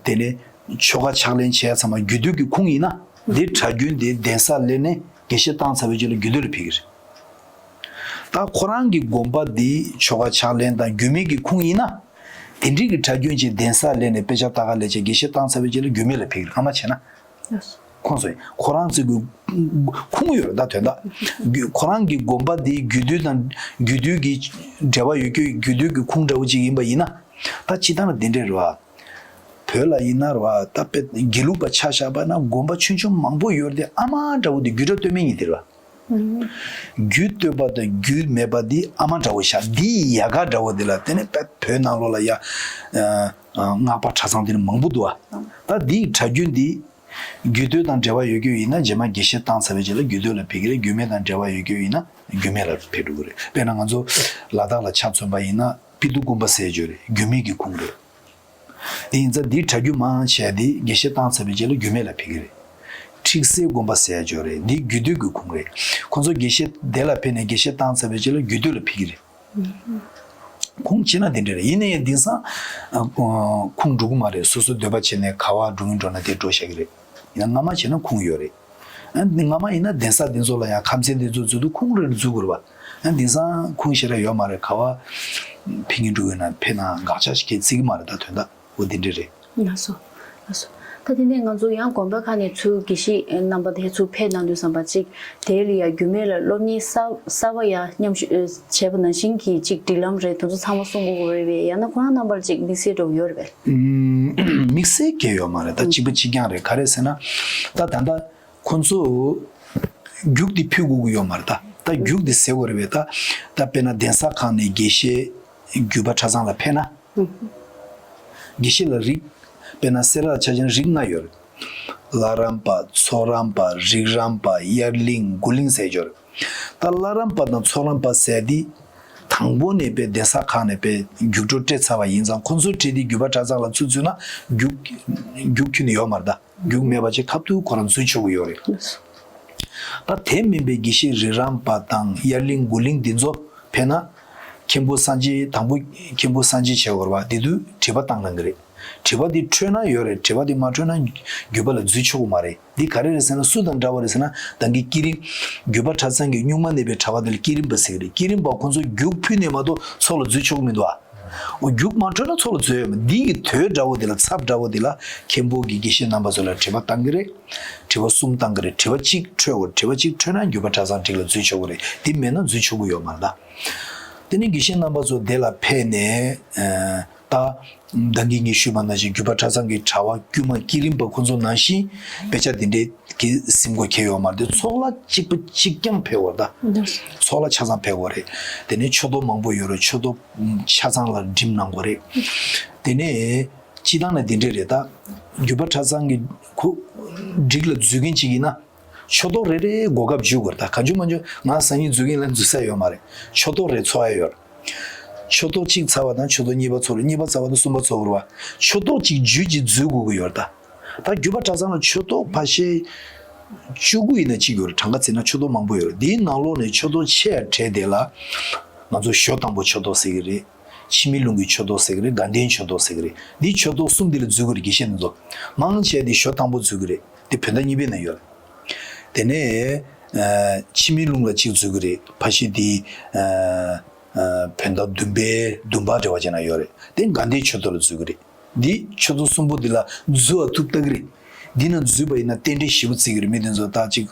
དེ་ནས་ཆོ་ག་ཕྱག་ལེན་བྱས་ཚང་མ་རྒྱུད་སྟོད་ཀྱི་ཁུངས་ཡིན་ན་འདི་གྲྭ་རྒྱུན་འདི་གདན་ས་ལེན་ནས་དགེ་བཤེས་བཏང་ཚར་བའི་རྗེས་ལ་རྒྱུད་སྟོད་ལ་ཕེབས་ཀྱི་རེད། ད་ཁོ་རང་གི་དགོན་པ་འདི་ཆོ་ག་ཕྱག་ལེན་དང་རྒྱུད་སྨད་ཀྱི་ཁུངས་ཡིན་ན། དེ་འདྲའི་གི་གྲྭ་རྒྱུན་གྱི་གདན་ས་ལེན་ནས་དཔེ་ཆ་ལྟ་ག་སླེབས་བྱས་དགེ་བཤེས་བཏང་ཚར་བའི་རྗེས་ལ་རྒྱུད་སྨད་ལ་ཕེབས་ཀྱི་རེད། སྔ་མ་བྱས་ན། ཁོང་ཚོས་ཁོ་རང་ཚོའི་གི་ཁུངས་ཡོད་རེད། ད་དོན་དག་རྒྱུ་ཁོ་རང་གི་དགོན་པ་འདི་རྒྱུད་སྟོད་དང་རྒྱུད་སྟོད་ཀྱི་འབྲེལ་བ་ཡོད་རྒྱུ་རྒྱུད་སྟོད་ཀྱི་ཁུངས་འདྲ་བོ་ཅིག་ཡིན་པ་ཡིན་ན། ད་སྤྱིར་བཏང་ལ་འདི་འདྲས་རེད་པ། བོད་ལ་ཡིན་ན་རེད་པ། ད་དཔེ་དགེ་ལུགས་པ་ཆ་བཞག་པ་ན་དགོན་པ་ཆུང་ཆུང་མང་པོ་ཡོད་རེད་དེ། ཨ་མ་འདྲ་བོ་དེ་རྒྱུད་གྲྭ་སྟོད་སྨད་གཉིས་དེ་རེད་པ། རྒྱུད་སྟོད་པ་དང་རྒྱུད་སྨད་པ་འདི་ཨ་མ་འདྲ་བོ་ཤག་འདི་ཡལ་ག་འདྲ་བོ་འདི་ལ་དེ་ནས་དཔེ་བོད་ནང་ལོགས་ལ་ཡ། སྔགས་པ་གྲྭ་ཚང་དེ་ནི་མང་པོ་འདུག་པ། ད་འདིའི་གྲྭ་རྒྱུན་འདི་རྒྱུད་སྟོད་དང་འབྲེལ་བ་ཡོད་རྒྱུ་ཡིན་ན་རྗེས་མ་དགེ་བཤེས་བཏང་ཚར་བའི་རྗེས་ལ་རྒྱུད་སྟོད་ལ་ཕེབས་ཀྱི་རེད། རྒྱུད་སྨད་དང་འབྲེལ་བ་ཡོད་རྒྱུ་ཡིན་ན་རྒྱུད་སྨད་ལ་ཕེབས་འགྲོ་གི་རེད། དཔེར་ན་ང་ཚོ་ལ་དྭགས་ལ་ཆ་མཚོན་པ་ཡིན་ན་པི་ཏུ་དགོན་པ་ཟེར་ཡ་ཅིག་ཡོད་རེད། རྒྱུད་སྨད་ཀྱི་ཁུངས་རེད། དེ་ཡིན་ཙང་འདིའི་གྲྭ་རྒྱུན་མང་ཆེ་བ་འདི་དགེ་བཤེས་བཏང་ཚར་བའི་རྗེས་ལ་རྒྱུད་སྨད་ལ་ཕེབས་ཀྱི་རེད། ཁྲིག་སེལ་དགོན་པ་ཟེར་ཡ་ཅིག་ཡོད་རེད། འདི་རྒྱུད་སྟོད་ཀྱི་ཁུངས་རེད། ཁོང་ཚོ་དགེ་བཤེས་དེ་ལ་ཕེབས་ནས་དགེ་བཤེས་བཏང་ཚར་བའི་རྗེས་ལ་རྒྱུད་སྟོད་ལ་ཕེབས་ཀྱི་རེད། ཁུངས་བྱས་ན་དེ་འདྲ་རེད། ཡིན་ན་ཡང་དེང་སང་ཁུངས་འགྲོ་གི་མ་རེད། སོ་སོ་འདོད་པ་བྱས་ནས་ག་པར་འགྲོ་གིན་འགྲོ་ན་དེར་འགྲོ་བཞག་གི་རེད། ཡིན་ན་སྔ་མ་བྱས་ན་ཁུངས་ཡོད་རེད། ཨ་ནི་སྔ་མ་ཡིན་ན་གདན་ས་འདི་ཚོ་ལ་ཡང་ཁམས་ཚན་འདི་ཚོ་འཛུལ་དུས་ཁུངས་རེ་རེ་འཛུལ་དགོས་རེད་པ། ཨ་ནི་དེང་སང་ཁུངས་ཞེ་དྲག་ཡོད་མ་རེད། ག་པར་ཕེབས་མཁན་འགྲོ་ཡོད་ན་ཕེབས་ན་དགག་བྱ་ཞིག་གིས་བརྩི་གི་མ་རེད། ད་དོན་དག་འོ་འདི་འདྲ་རེད། ལགས་སོ། ལགས་སོ། ད་དེ་ནས་ང་ཚོ་ཡང་དགོན་པ་ཁག་ནས་ཚུར་དགེ་བཤེས་རྣམ་པ་དེ་ཚུར་ཕེབས་གནང་དུས་ཙམ་པ་ཅིག་དེ་ལ་ཡང་རྒྱུད་སྨད་ལ་སློབ་གཉེར་གསར་གསར་པ་ཡང་མཉམ་ཞུགས་བྱས་པ་ནང་བཞིན་གྱི་ཅིག་སྒྲིག་ལམ་རེད། དེ་ཚོ་ཚང་མ་སྲུང་དགོས་ཀྱི་རེད་པས། ཡང་ན་ཁོ་རང་རྣམ་པར་ཅིག་དམིགས་བསལ་འདྲ་པོ་ཡོད་རེད་པས། ཨུམ། དམིགས་བསལ་གང་ཡང་ཡོད་མ་རེད། ད་གཅིག་པ་གཅིག་རྐྱང་རེད། ག་རེ་ཟེར་ན། ད་ད་ལྟ་ཁོ་ཚོ་རྒྱུགས་དེ་ཕུལ་དགོས་ཀྱི་ཡོད་མ་རེད། ད་ད་རྒྱུགས་དེ་ཟེར་དགོས་རེད་པས། ད་ད་དཔེར་ན་གདན་ས་ཁག་ནས་དགེ་བཤེས་རྒྱུད་པ་གྲྭ་ཚང་ལ་ཕེབས་ན། དགེ་བཤེས་ལ་རིགས། དཔེར་ན་སེ་ར་ལ་ཆ་བཞག་ན་རིགས་ལྔ་ཡོད་རེད། བླ་རམས་པ། ཚོགས་རམས་པ། རིགས་རམས་པ། དབྱར་གླིང་། དགུ་གླིང་ཟེར་ཡོད་རེད། ད་བླ་རམས་པ་དང་ཚོགས་རམས་པ་ཟེར་དེ་དང་པོ་ནས་དཔེ་གདན་ས་ཁག་ནས་དཔེ་རྒྱུགས་སྤྲོད་སྤྲད་ཚར་བ་ཡིན་ཙང་། ཁོ་ཚོ་ཁྲིད་དེ་རྒྱུད་པ་གྲྭ་ཚང་ལ་ཚུར་འཛུལ་ན་རྒྱུགས་རྒྱུགས་ཁྱོན་ནས་ཡོད་མ་རེད། ད་རྒྱུགས་མེད་པ་བྱས་ཁ་ཐུག་ཁོ་རང་འཛུལ་ཆོག་གི་ཡོད་རེད། ད་དེ་མིན་པའི་དགེ་བཤེས་རིགས་རམས་པ་དང་དབྱར་གླིང་དགུ་གླིང་འདི་ཚོ་ཕེབས་ན། མཁན་པོ་སངས་རྒྱས། དང་པོ་མཁན་པོ་སངས་རྒྱས་བྱེད་དགོས་རེད་པ། དེ་དུས་དྲི་བ་བཏང་གནང་གི་རེད། དྲི་བ་འདི་འཕྲོད་ན་ཡོད་རེད། དྲི་བ་འདི་མ་འཕྲོད་ན་རྒྱུད་པ་ལ་འཛུལ་ཆོག་གི་མ་རེད། འདི་ག་རེ་རེད་ཟེར་ན། སུ་དང་འདྲ་བ་རེད་ཟེར་ན། ད་གིན་བསྐྱེད་རིམ། རྒྱུད་པ་གྲྭ་ཚང་གི་གཉུག་མ་གནས་པའི་གྲྭ་པ་དེ་ལ་བསྐྱེད་རིམ་པ་ཟེར་གི་རེད། བསྐྱེད་རིམ་པ་ཁོ་ཚོ་རྒྱུགས་ཕུལ་ནས་མ་གཏོགས་ཚོགས་ལ་འཛུལ་ཆོག་གི་མི་འདུག་ཨ། འོ་རྒྱུགས་མ་འཕྲོད་ན་ཚོགས་ལ་འཛུལ་ཡོད་མ། འདི་གི་དོད་འདྲ་བོ་དེ་ལ། ཚབ་འདྲ་བོ་དེ་ལ་མཁན་པོ་གིས་དགེ་བཤེས་རྣམ་པ་ཚོ་ལ་དྲི་བ་བཏང་གི་རེད། དྲི་བ་གསུམ་བཏང་གི་རེད། དྲི་བ་གཅིག་འཕྲོད་དགོས། དྲི་བ་གཅིག་འཕྲོད་ན་རྒྱུད་པ་གྲྭ་ཚང་སྒྲིག་ལ་འཛུལ་ཆོག་གི་རེད། དེ་མེད་ན་འཛུལ་ཆོག་གི་ཡོད་མ་རེད་ད། དེ་ནས་དགེ་བཤེས་རྣམ་པ་ཚོ་དེ་ལ་ཕེབས་ནས། ཨ། ད་ད་གིན་ངས་ཞུས་པ་ནང་བཞིན་རྒྱུད་པ་གྲྭ་ཚང་གི་གྲྭ་པ་དཀྱུས་མ་བསྐྱེད་རིམ་པ་ཁོ་ཚོ་ནང་བཞིན་དཔེ་ཆ་དེ་འདྲའི་གི་ཟིན་དགོས་ཁེལ་ཡོད་མ་རེད། ཚོགས་ལ་གཅིག་པ་གཅིག་རྐྱང་ཕེབས་དགོས་རེད་ད། ཚོགས་ལ་ཆ་ཚང་ཕེབས་དགོས་རེད། དེ་ནས་ཆོས་ཐོག་མང་པོ་ཡོད་རེད། ཆོས་ཐོག་ཆ་ཚང་ལ་འགྲིམ་གནང་དགོས་རེད། དེ་ནས་སྤྱིར་བཏང་ནས་དེ་འདྲས་རེད་ད། རྒྱུད་པ་གྲྭ་ཚང་གི་ཁོ་སྒྲིག་ལ་འཛུལ་མཁན་ཅིག་ཡིན་ན། ཆོས་ཐོག་རེ་རེ་གོ་སྐབས་འཇུག་དགོས་རེད་ད། གང་བྱུང་མང་བྱུང་ང་སང་ཉིན་འཛུལ་མཁན་ལ་འཛུལ་ས་ཡོད་མ་རེད། ཆོས་ཐོག་རེ་ཚོགས་ཡ་ཡོད་རེད། ཆོས་ཐོག་གཅིག་ཚར་བ་དང་ཆོས་ཐོག་གཉིས་པ་ཚོགས་རེད། གཉིས་པ་ཚར་བ་དང་གསུམ་པ་ཚོགས་རེད་པ། ཆོས་ཐོག་གཅིག་བརྒྱུད་ཅིག་འཛུལ་དགོས་ཀྱི་ཡོད་རེད་ད། ད་རྒྱུད་པ་གྲྭ་ཚང་ལ་ཆོས་ཐོག་ཕལ་ཆེར་བཅུ་དགུ་ཡིན་ན་གཅིག་ཡོད་རེད། གྲངས་ཀ་བརྩིས་ན་ཆོས་ཐོག་མང་པོ་ཡོད་རེད། འདིའི་ནང་ལོགས་ནས་ཆོས་ཐོག་ཆེ་ཡ་གྲས་དེ་ལ་ང་ཚོ་ཞོ་དང་པོ་ཆོས་ཐོག་ཟེར་གི་རེད། འཆི་མེད་ལུང་གི་ཆོས་ཐོག་ཟེར་གི་རེད། དགའ་ལྡན་ཆོས་ཐོག་ཟེར་གི་རེད། འདི་ཆོས་ཐོག་གསུམ་འདི་ལ་འཛུལ་གི་རེད། དགེ་བཤེས་རྣམ་ཚོ་མང་ཆེ་འདི་ཞོ་དང་པོ་འཛུལ་གི་རེད། འདི་བོད་ཟླ་གཉིས་པའི་ནང་ཡོད་རེད། དེ་ནས་ཨ་འཆི་མེད་ལུང་ལ་གཅིག་འཛུལ་གི་རེད། ཕལ་ཆེར་འདི་ཨ་ཨ་བོད་ཟླ་བདུན་པའི་བདུན་པ་འདྲ་བ་ཅིག་ན་ཡོད་རེད། དེ་དགའ་ལྡན་ཆོས་ཐོག་ལ་འཛུལ་གི་རེད། འདི་ཆོས་ཐོག་གསུམ་པོ་འདི་ལ་འཛུལ་བ་ཐུབ་ལྟ་གི་རེད། འདི་ན་འཛུལ་བ་ཡིན་ན་རྟེན་འབྲེལ་ཞེ་པོ་བརྩི་གི་རེད། མི་དེ་ཚོ་ད་ཅིག་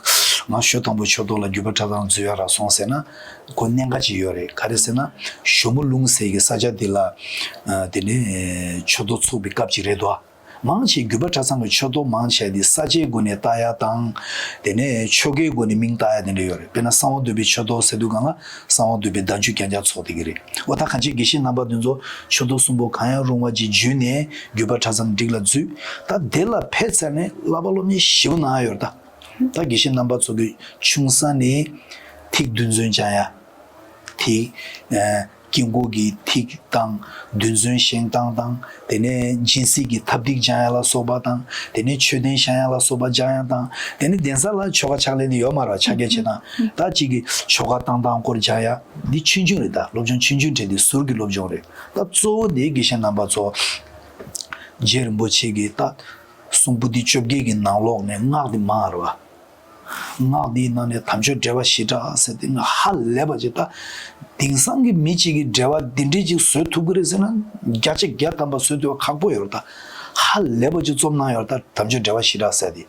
ང་ཞོ་དང་པོ་ཆོས་ཐོག་ལ་རྒྱུད་པ་གྲྭ་ཚང་འཛུལ་ཡ་རག་སོང་ཟེར་ན་ཁོ་གནད་འགག་ཅིག་ཡོད་རེད། ག་རེ་ཟེར་ན་ཞོ་མོ་ལུང་ཟེར་གི་ས་ཆ་འདི་ལ་ཨ་དེ་ནས་ཆོས་ཐོག་ཚོགས་པའི་སྐབས་ཅིག་རེད་དོ། མང་ཆེ་རྒྱུད་པ་གྲྭ་ཚང་གི་ཆོས་ཐོག་མང་ཆེ་འདི་ས་དཔྱད་སྒོ་ནས་ལྟ་ཡ་དང་། དེ་ནས་ཆོ་གའི་སྒོ་ནས་མིང་བཏགས་ཡ་དེ་འདྲ་ཡོད་རེད། དཔེར་ན་གསང་བ་འདུས་པའི་ཆོས་ཐོག་ཟེར་དུས་སྒང་ལ་གསང་བ་འདུས་པའི་བརྡ་བརྒྱུད་རྐྱང་རྐྱང་ཚོགས་བསྡད་ཀྱི་རེད། འོ་ད་གང་ཅི་དགེ་བཤེས་རྣམ་པ་དེ་ཚོ་ཆོས་ཐོག་གསུམ་པོ་གང་ཡང་རུང་བ་ཅིག་བརྒྱུད་ནས་རྒྱུད་པ་གྲྭ་ཚང་སྒྲིག་ལ་འཛུལ། ད་དེ་ལ་ཕེབས་ཚར་ནས་བསླབ་པ་སློབ་གཉེར་ཞེ་པོ་གནང་ཡ་ཡོད་རེད་ད། ད་དགེ་བཤེས་རྣམ་པ་ཚོ་གི་ཆུང་ས་ནས་ཐིག་འདོན་ཚུལ་སྦྱང་ཡ། ཐིག་ཨ་དཀྱིལ་འཁོར་གྱི་ཐིག་དང་འདོན་ཚུལ་བཞེངས་སྟངས་དང་། དེ་ནས་སྦྱིན་སྲེག་གི་ཐབས་ཐིག་སྦྱང་ཡ་ལ་སོགས་པ་དང་། དེ་ནས་མཆོད་རྟེན་བཞེངས་ཡ་ལ་སོགས་པ་སྦྱང་ཡ་དང་། དེ་ནས་གདན་ས་ལ་ཆོ་ག་ཕྱག་ལེན་དེ་ཡོད་མ་རེད་པ། ཕྱག་འགྱེད་བྱེད་སྟངས། ད་གཅིག་གི་ཆོ་ག་བཏང་སྟངས་སྐོར་སྦྱང་ཡ། འདི་ཆུང་ཆུང་རེད་ད། སློབ་སྦྱོང་ཆུང་ཆུང་གྲས་འདི་ཟུར་གྱི་སློབ་སྦྱོང་རེད། ད་གཙོ་བོ་དེ་དགེ་བཤེས་རྣམ་པ་ཚོ་རྗེ་རིན་པོ་ཆེ་གི་ད་གསུང་འབུམ་འདི་བཅོ་བརྒྱད་ཀྱི་ནང་ལོགས་ནས་སྔགས་འདི་མང་རེད་པ། སྔགས་འདིའི་ནང་ནས་དམ་ཆོས་འགྲེལ་པ་ཞི་དྲག་ཟེར་དེ་ང་ཧ་ལས་པ་ཅིག་ད་དེང་སང་གི་མི་གཅིག་གིས་འགྲེལ་པ་འདི་འདྲས་ཅིག་བཟོ་ཐུབ་ཀྱི་རེད་ཟེར་ན་བརྒྱ་ཆ་བརྒྱ་ཐམ་པ་བཟོ་ཐུབ་པ་ཁག་པོ་ཡོད་རེད་ད། ཧ་ལས་པ་ཅིག་རྩོམ་གནང་ཡོད་རེད་ད། དམ་ཆོས་འགྲེལ་པ་ཞི་དྲག་ཟེར་དེ།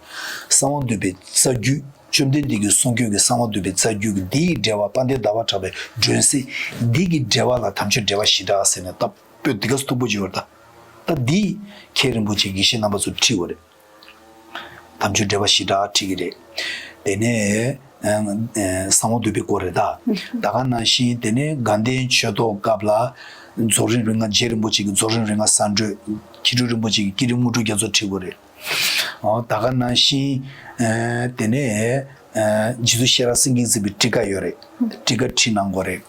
གསང་བ་འདུས་པའི་རྩ་རྒྱུད། བཅོམ་ལྡན་འདས་ཀྱི་གསུང་རྒྱུད་ཀྱི་གསང་བ་འདུས་པའི་རྩ་རྒྱུད་ཀྱི་འདིའི་འགྲེལ་པ་དཔལ་ལྡན་ཟླ་བ་གྲགས་པའི་སྒྲོན་གསལ་འདི་གི་འགྲེལ་པ་ལ་དམ་ཆོས་འགྲེལ་པ་ཞི་དྲག་ཟེར་ནས་ད་པོད་འདི་ག་སུ་མཐུག་པོ་ཅིག་ཡོད་རེད་ད། ད་འདི་མཁན་རིན་པོ་ཆེ་དགེ་བཤེས་རྣམ་པ་ཚོ་ཁྲིད་པ་རེད། དམ་ཆོས་འགྲེལ་པ་ཞི་དྲག་ཁྲིད་ཀྱི་རེད། དེ་ནས་ཨ་ཨ་གསང་བ་འདུས་པའི་སྐོར་རེད་ད། ད་ག་ནང་བཞིན་དེ་ནས་དགའ་ལྡན་ཆོས་ཐོག་སྐབས་ལ་རྫོགས་རིམ་རིམ་ལྔ། རྗེ་རིན་པོ་ཆེ་གི་རྫོགས་རིམ་རིམ་ལྔ་གསང་སྒྲོས། མཁས་གྲུབ་རིན་པོ་ཆེ་གི་བསྐྱེད་རིམ་དངོས་གྲུབ་རྒྱ་མཚོ་ཁྲིད་པ་རེད། ཨོ་ད་ག་ནང་བཞིན་ཨ་དེ་ནས་ཨ་རྗེ་བཙུན་ཤེས་རབ་སེང་གེས་མཛད་པའི་ཊཱི་ཀ་ཡོད་རེད། ཊཱི་ཀ་ཁྲིད་གནང་དགོས་རེད།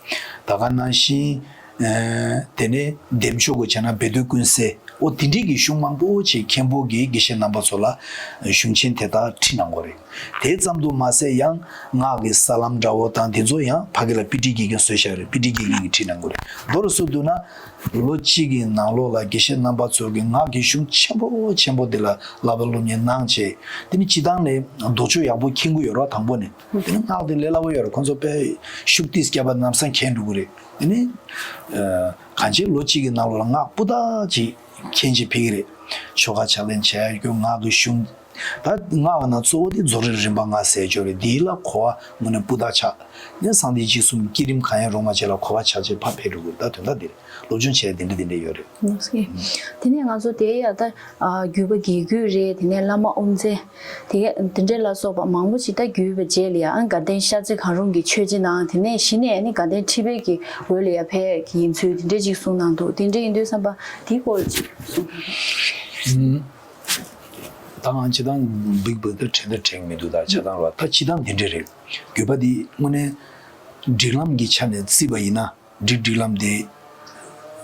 ད་ག་ནང་བཞིན་ཨ་དེ་ནས་བདེ་མཆོག་གི་བྱས་ན་སྦས་དོན་ཀུན་གསལ། འོ་དེ་འདྲའི་གི་གཞུང་མང་པོ་ཅིག་མཁན་པོ་གིས་དགེ་བཤེས་རྣམ་པ་ཚོ་ལ་གཞུང་ཆེན་དེ་དག་ཁྲིད་གནང་གི་རེད། དེ་ཙམ་དུ་མ་ཟད་ཡང་སྔགས་ཀྱི་ས་ལམ་འདྲ་བོ་དང་དེ་ཚོ་ཡང་ཕ་གི་ལ་པི་ཊི་དགེ་རྒན་བཟོས་བཞག་རེད། པི་ཊི་དགེ་རྒན་གྱིས་ཁྲིད་གནང་གི་རེད། མདོར་བསྡུས་ན་ལོ་གཅིག་གི་ནང་ལོགས་ལ་དགེ་བཤེས་རྣམ་པ་ཚོ་གིས་སྔགས་ཀྱི་གཞུང་ཆེན་པོ་ཆེན་པོ་དེ་ལ་བསླབ་པ་སློབ་གཉེར་གནང་བྱས། དེ་ནི་སྤྱིར་བཏང་ནས་མདོ་ཆོས་ཡག་པོ་མཁྱེན་གྱི་ཡོད་རེད་དང་པོ་ནས། དེ་ནི་སྔགས་དེ་ལས་སླ་པོ་ཡོད་རེད། ཁོང་ཚོ་དཔེ་ཤུགས་ཏིས་བརྒྱབ་པ་ལམ་སང་མཁྱེན་འགྲོ་གི་རེད། དེ་ནི་གང་ཅི་ལོ་གཅིག་གི་ནང་ལོགས་ལ་སྔགས་སྤུས་དག་ཅིག་མཁྱེན་ཅིག་ཕེབས་ཀྱི་རེད། ཆོ་ག་ཕྱག་ལེན་བྱས་རྒྱུ་སྔགས་ཀྱི་གཞུང་། ད་སྔགས་ནང་གཙོ་བོ་དེ་རྫོགས་རིམ་རིམ་པ་ལྔ་ཟེར་ཅིག་ཡོད་རེད། འདི་ལ་གོ་བ་དངོས་གནས་སྤུས་དག་ཆགས། ནས་གསང་བདེ་འཇིགས་གསུམ་བསྐྱེད་རིམ་གང་ཡང་རོ་མ་བྱས་ལ་གོ་བ་ཆགས་བྱས་ཕར་ཕེབས་འགྲོ་གི་རེད། ད་དོན་དག་འདི་རེད། སློབ་སྦྱོང་བྱས་དེ་འདྲ་དེ་འདྲ་ཡོད་རེད། ལགས་སོ། དེ་ནས་ང་ཚོ་དེ་ཡ་ད་ཨ་བརྒྱུད་པ་དགེ་བསྐོས་རེད། དེ་ནས་བླ་མ་དབུ་མཛད་དེ་དེ་འདྲ་ལ་སོགས་པ་མང་པོ་ཅིག་ད་བརྒྱུད་པའི་རྗེས་ལ་ཡ་ཨ་དགའ་ལྡན་ཤར་རྩེ་གང་རུང་གི་ཆོས་རྗེ་ནང་དེ་ནས་གཞི་ནས་ཨ་ནི་དགའ་ལྡན་ཁྲི་པའི་གི་འོག་ལ་ཡ་ཕེབས་ཀྱི་ཡིན་ཚུལ་དེ་འདྲ་ཅིག་གསུངས་གནང་འདུག་དེ་འདྲ་ཡིན་དུས་བསམ་པ་དེའི་སྐོར་ཅིག་གསུངས་གནང་རོགས། ད་ང་སྤྱིར་བཏང་འབིག་འབིག་ད་དྲན་ད་དྲན་མི་འདུག་ད་ཆ་ཚང་ར་ད་སྤྱིར་བཏང་དེ་འདྲ་རེད། བརྒྱུད་པ་འདི་དངོས་གནས་སྒྲིག་ལམ་གྱི་ཆ་ནས་བརྩིས་པ་ཡིན་ན། སྒྲིག་སྒྲིག་ལམ་དེ་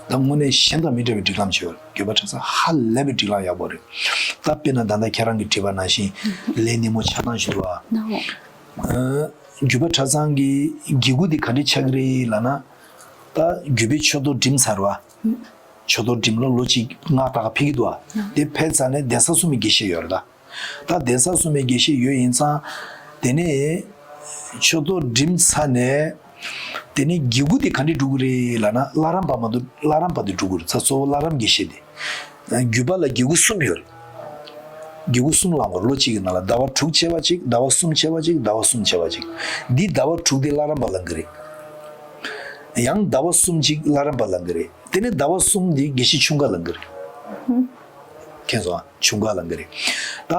ད་དངོས་གནས་གཞན་དང་མི་འདྲ་བའི་སྒྲིག་ལམ་ཅིག་ཡོད་རེད། བརྒྱུད་པ་གྲྭ་ཚང་ཧ་ལས་པའི་སྒྲིག་ལམ་ཡག་པོ་རེད། ད་དཔེར་ན་ད་ལྟ་ཁྱེད་རང་གིས་བྲིས་པ་ནང་བཞིན་ལས་སྣེ་མོ་ཆགས་སྟངས་ཞུ་བ། ནའོ། ཨ། བརྒྱུད་པ་གྲྭ་ཚང་གི་དགེ་སྐོས་དེ་ག་འདྲས་ཆགས་ཀྱི་རེད་ལབ་ན། ད་བརྒྱུད་པའི་ཆོས་ཐོག་འགྲིམས་ཚར་བ། ཆོས་ཐོག་འགྲིམས་ལ་ལོ་གཅིག་སྔ་ད་ག་ཕེབས་ཀྱི་འདུག་ཨ། དེ་ཕེབས་ཚར་ནས་གདན་ས་གསུམ་གྱི་དགེ་བཤེས་ཡོད་རེད་ད། ད་གདན་ས་གསུམ་པའི་དགེ་བཤེས་ཡོད་ཡིན་ཙང་། དེ་ནས་ཆོས་ཐོག་འགྲིམས་ཚར་ནས། དེ་ནས་དགེ་སྐོས་དེ་ག་འདྲས་སྒྲུབ་ཀྱི་རེད་ལབ་ན། བླ་རམས་པ་མ་གཏོགས་བླ་རམས་པ་དེ་སྒྲུབ་ཀྱི་རེད། ད་གཙོ་བོ་བླ་རམས་དགེ་བཤེས་དེ། བརྒྱུད་པ་ལ་དགེ་སྐོས་གསུམ་ཡོད་རེད། དགེ་སྐོས་གསུམ་བླང་དགོས་རེད། ལོ་གཅིག་གི་ནང་ལ་ཟླ་བ་དྲུག་བྱས་པ་གཅིག་ཟླ་བ་གསུམ་བྱས་པ་གཅིག་ཟླ་བ་གསུམ་བྱས་པ་གཅིག་འདི་ཟླ་བ་དྲུག་དེ་བླ་རམས་པ་བླང་གི་རེད། ཡང་ཟླ་བ་གསུམ་གཅིག་བླ་རམས་པ་བླང་གི་རེད། དེ་ནས་ཟླ་བ་གསུམ་དེ་དགེ་བཤེས་ཆུང་ཀ་བླང་གི་རེད། ཧུམ། མཁྱེན་སོང་ཨ། ཆུང་ཀ་བླང་གི་རེད། ད་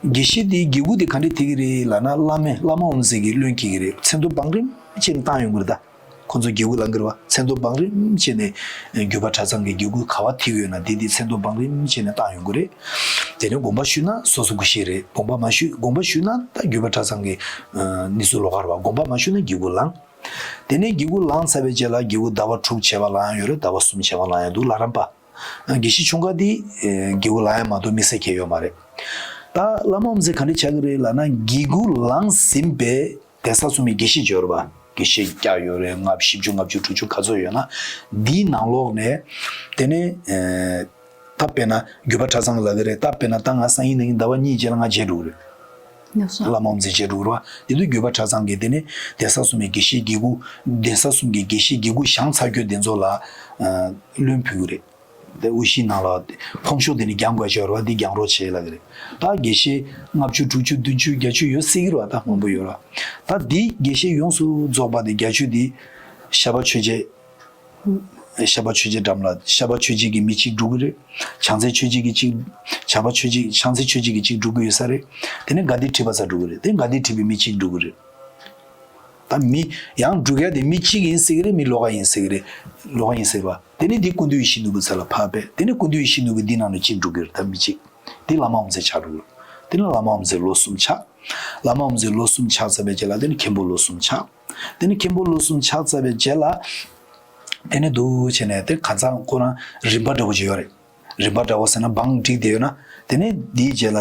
དགེ་བཤེས་དེའི་དགེ་སྐོས་དེ་ག་འདྲས་ཐེབས་ཀྱི་རེད་ལབ་ན། བླ་མས་བླ་མ་དབུ་མཛད་ཀྱིས་བློན་འཁྱེར་གྱི་རེད། མཚན་ཐོ་བང་རིམ་བྱས་ནས་བཏང་ཡོང་གི་རེད་ད། ཁོང་ཚོ་དགེ་སྐོས་བླང་གི་རེད་བ། མཚན་ཐོ་བང་རིམ་བྱས་ནས་བརྒྱུད་པ་གྲྭ་ཚང་གི་དགེ་སྐོས་ག་པར་ཐེབས་ཡོད་ན་དེ་དེ་མཚན་ཐོ་བང་རིམ་བྱས་ནས་བཏང་ཡོང་གི་རེད། དེ་ནས་དགོངས་པ་ཞུས་ན་སོ་སོ་སྐུ་གཤེགས་རེད། དགོངས་པ་མ་ཞུས། དགོངས་པ་ཞུས་ན་ད་བརྒྱུད་པ་གྲྭ་ཚང་གི་ཨ་ནི་ཚོ་ལོགས་ཀ་རེད་བ། དགོངས་པ་མ་ཞུས་ན་དགེ་སྐོས་བླངས། དེ་ནས་དགེ་སྐོས་བླངས་ཚར་བའི་རྗེས་ལ་དགེ་སྐོས་ཟླ་བ་དྲུག་བྱས་པ་བླངས་ཡ་ཡོད་རེད། ཟླ་བ་གསུམ་བྱས་པ་བླངས་ཡ་འདུག་བླ་རམས་པ། དགེ་བཤེས་ཆུང་ཀ་འདི་དགེ་སྐོས་བླངས་ཡ་མ་གཏོགས་དམིགས་བསལ་གང་ཡང་ཡོད་མ་རེད། ད་བླ་མ་དབུ་མཛད་ག་འདྲས་ཆགས་ཀྱི་རེད་ལབ་ན། དགེ་སྐོས་བླངས་ཟིན་པའི་གདན་ས་གསུམ་པའི་དགེ་བཤེས་ཡོད་རེད་བ། དགེ་བཤེས་བརྒྱ་ཡོད་རེད། ལྔ་བཅུ་བཞི་བཅུ་ལྔ་བཅུ་དྲུག་ཅུ་ག་ཚོད་ཡོད་ན། འདིའི་ནང་ལོགས་ནས་དེ་ནས་ཨ་ད་དཔེར་ན་བརྒྱུད་པ་གྲྭ་ཚང་ལབ་ཀྱི་རེད། ད་དཔེར་ན་ད་ང་སང་ཉིན་གནངས་ཉིན་ཟླ་བ་གཉིས་རྗེས་ལ་ང་མཇལ་འགྲོ་གི་རེད། ལགས་སོ། བླ་མ་དབུ་མཛད་མཇལ་འགྲོ་གི་རེད་བ། དེ་དུས་བརྒྱུད་པ་གྲྭ་ཚང་གིས་དེ་ནས་གདན་ས་གསུམ་པའི་དགེ་བཤེས་དགེ་སྐོས། གདན་ས་གསུམ་གྱི་དགེ་བཤེས་དགེ་སྐོས་བཞེངས་ཚར་རྒྱུ་དེ་ཚོ་ལ་ཨ་བློན་ཕུལ་གྱི་རེད། དེ་དབུ་བཞེས་ནང་ལ་ཕོམ་ཤོག་དེ་ནི་རྒྱང་དགོས་ཅིག་ཡོད་རེད་བ། འདི་རྒྱང་རོགས་བྱེད་ལབ་ཀྱི་རེད། ད་དགེ་བཤེས་ལྔ་བཅུ་དྲུག་ཅུ་བདུན་ཅུ་བརྒྱད་ཅུ་ཡོད་སྲིད་ཀྱི་རེད་བ། ད་མང་པོ་ཡོད་རེད་བ། ད་འདི་དགེ་བཤེས་ཡོངས་སུ་རྫོགས་པ་དེ་བརྒྱད་ཅུ་འདི་ཤར་པ་ཆོས་རྗེ། ཤར་པ་ཆོས་རྗེ་འགྲམ་ལ་ཤར་པ་ཆོས་རྗེ་གི་མི་གཅིག་སྒྲུབ་ཀྱི་རེད། བྱང་རྩེ་ཆོས་རྗེ་གི་གཅིག་བྱང་པ་ཆོས་རྗེ། བྱང་རྩེ་ཆོས་རྗེ་གི་གཅིག་སྒྲུབ་ཀྱི་ཡོད་ས་རེད། དེ་ནས་དགའ་ལྡན་ཁྲི་པ་ཚ་སྒྲུབ་ཀྱི་རེད། དེ་དགའ་ལྡན་ཁྲི་པའི་མི་གཅིག་སྒྲུབ་ཀྱི་རེད། ད་མི་ཡང་སྒྲུབ་ཡ་དེ་མི་གཅིག་ཡིན་སྲིད་ཀྱི་རེད། མི་ལོགས་ཀ་ཡིན་སྲིད་ཀྱི་རེད། ལོགས་ཀ་ཡིན་སྲིད་པ། དེ་ནས་འདི་ཀུན་འདུས་ཡེ་ཤེས་ནོར་བུ་ཚ་ལ་ཕར་ཕེབས། དེ་ནས་ཀུན་འདུས་ཡེ་ཤེས་ནོར་བུ་འདི་ནང་ནས་གཅིག་སྒྲུབ་ཀྱི་རེད། ད་མི་གཅིག་འདི་བླ་མ་དབུ་མཛད་ཆགས་འགྲོ་གི་རེད། དེ་ནས་བླ་མ་དབུ་མཛད་ལོ་གསུམ་ཆགས། བླ་མ་དབུ་མཛད་ལོ་གསུམ་ཆགས་ཚར་བའི་རྗེས་ལ་དེ་ནས་མཁན་པོ་ལོ་གསུམ་ཆགས། དེ་ནས་མཁན་པོ་ལོ་གསུམ་ཆགས་ཚར་བའི་རྗེས་ལ། དེ་ནས་འདུག་བྱས་ནས་དེ་གང་ཚང་ཁོ་རང་རིམ་པ་འདྲ་བོ་ཅིག་ཡོད་རེད། རིམ་པ་འདྲ་བོ་ཟེར་ན་བང་བསྒྲིགས་བསྡད་ཡོད་ན། དེ་ནས་དེའི་རྗེས་ལ་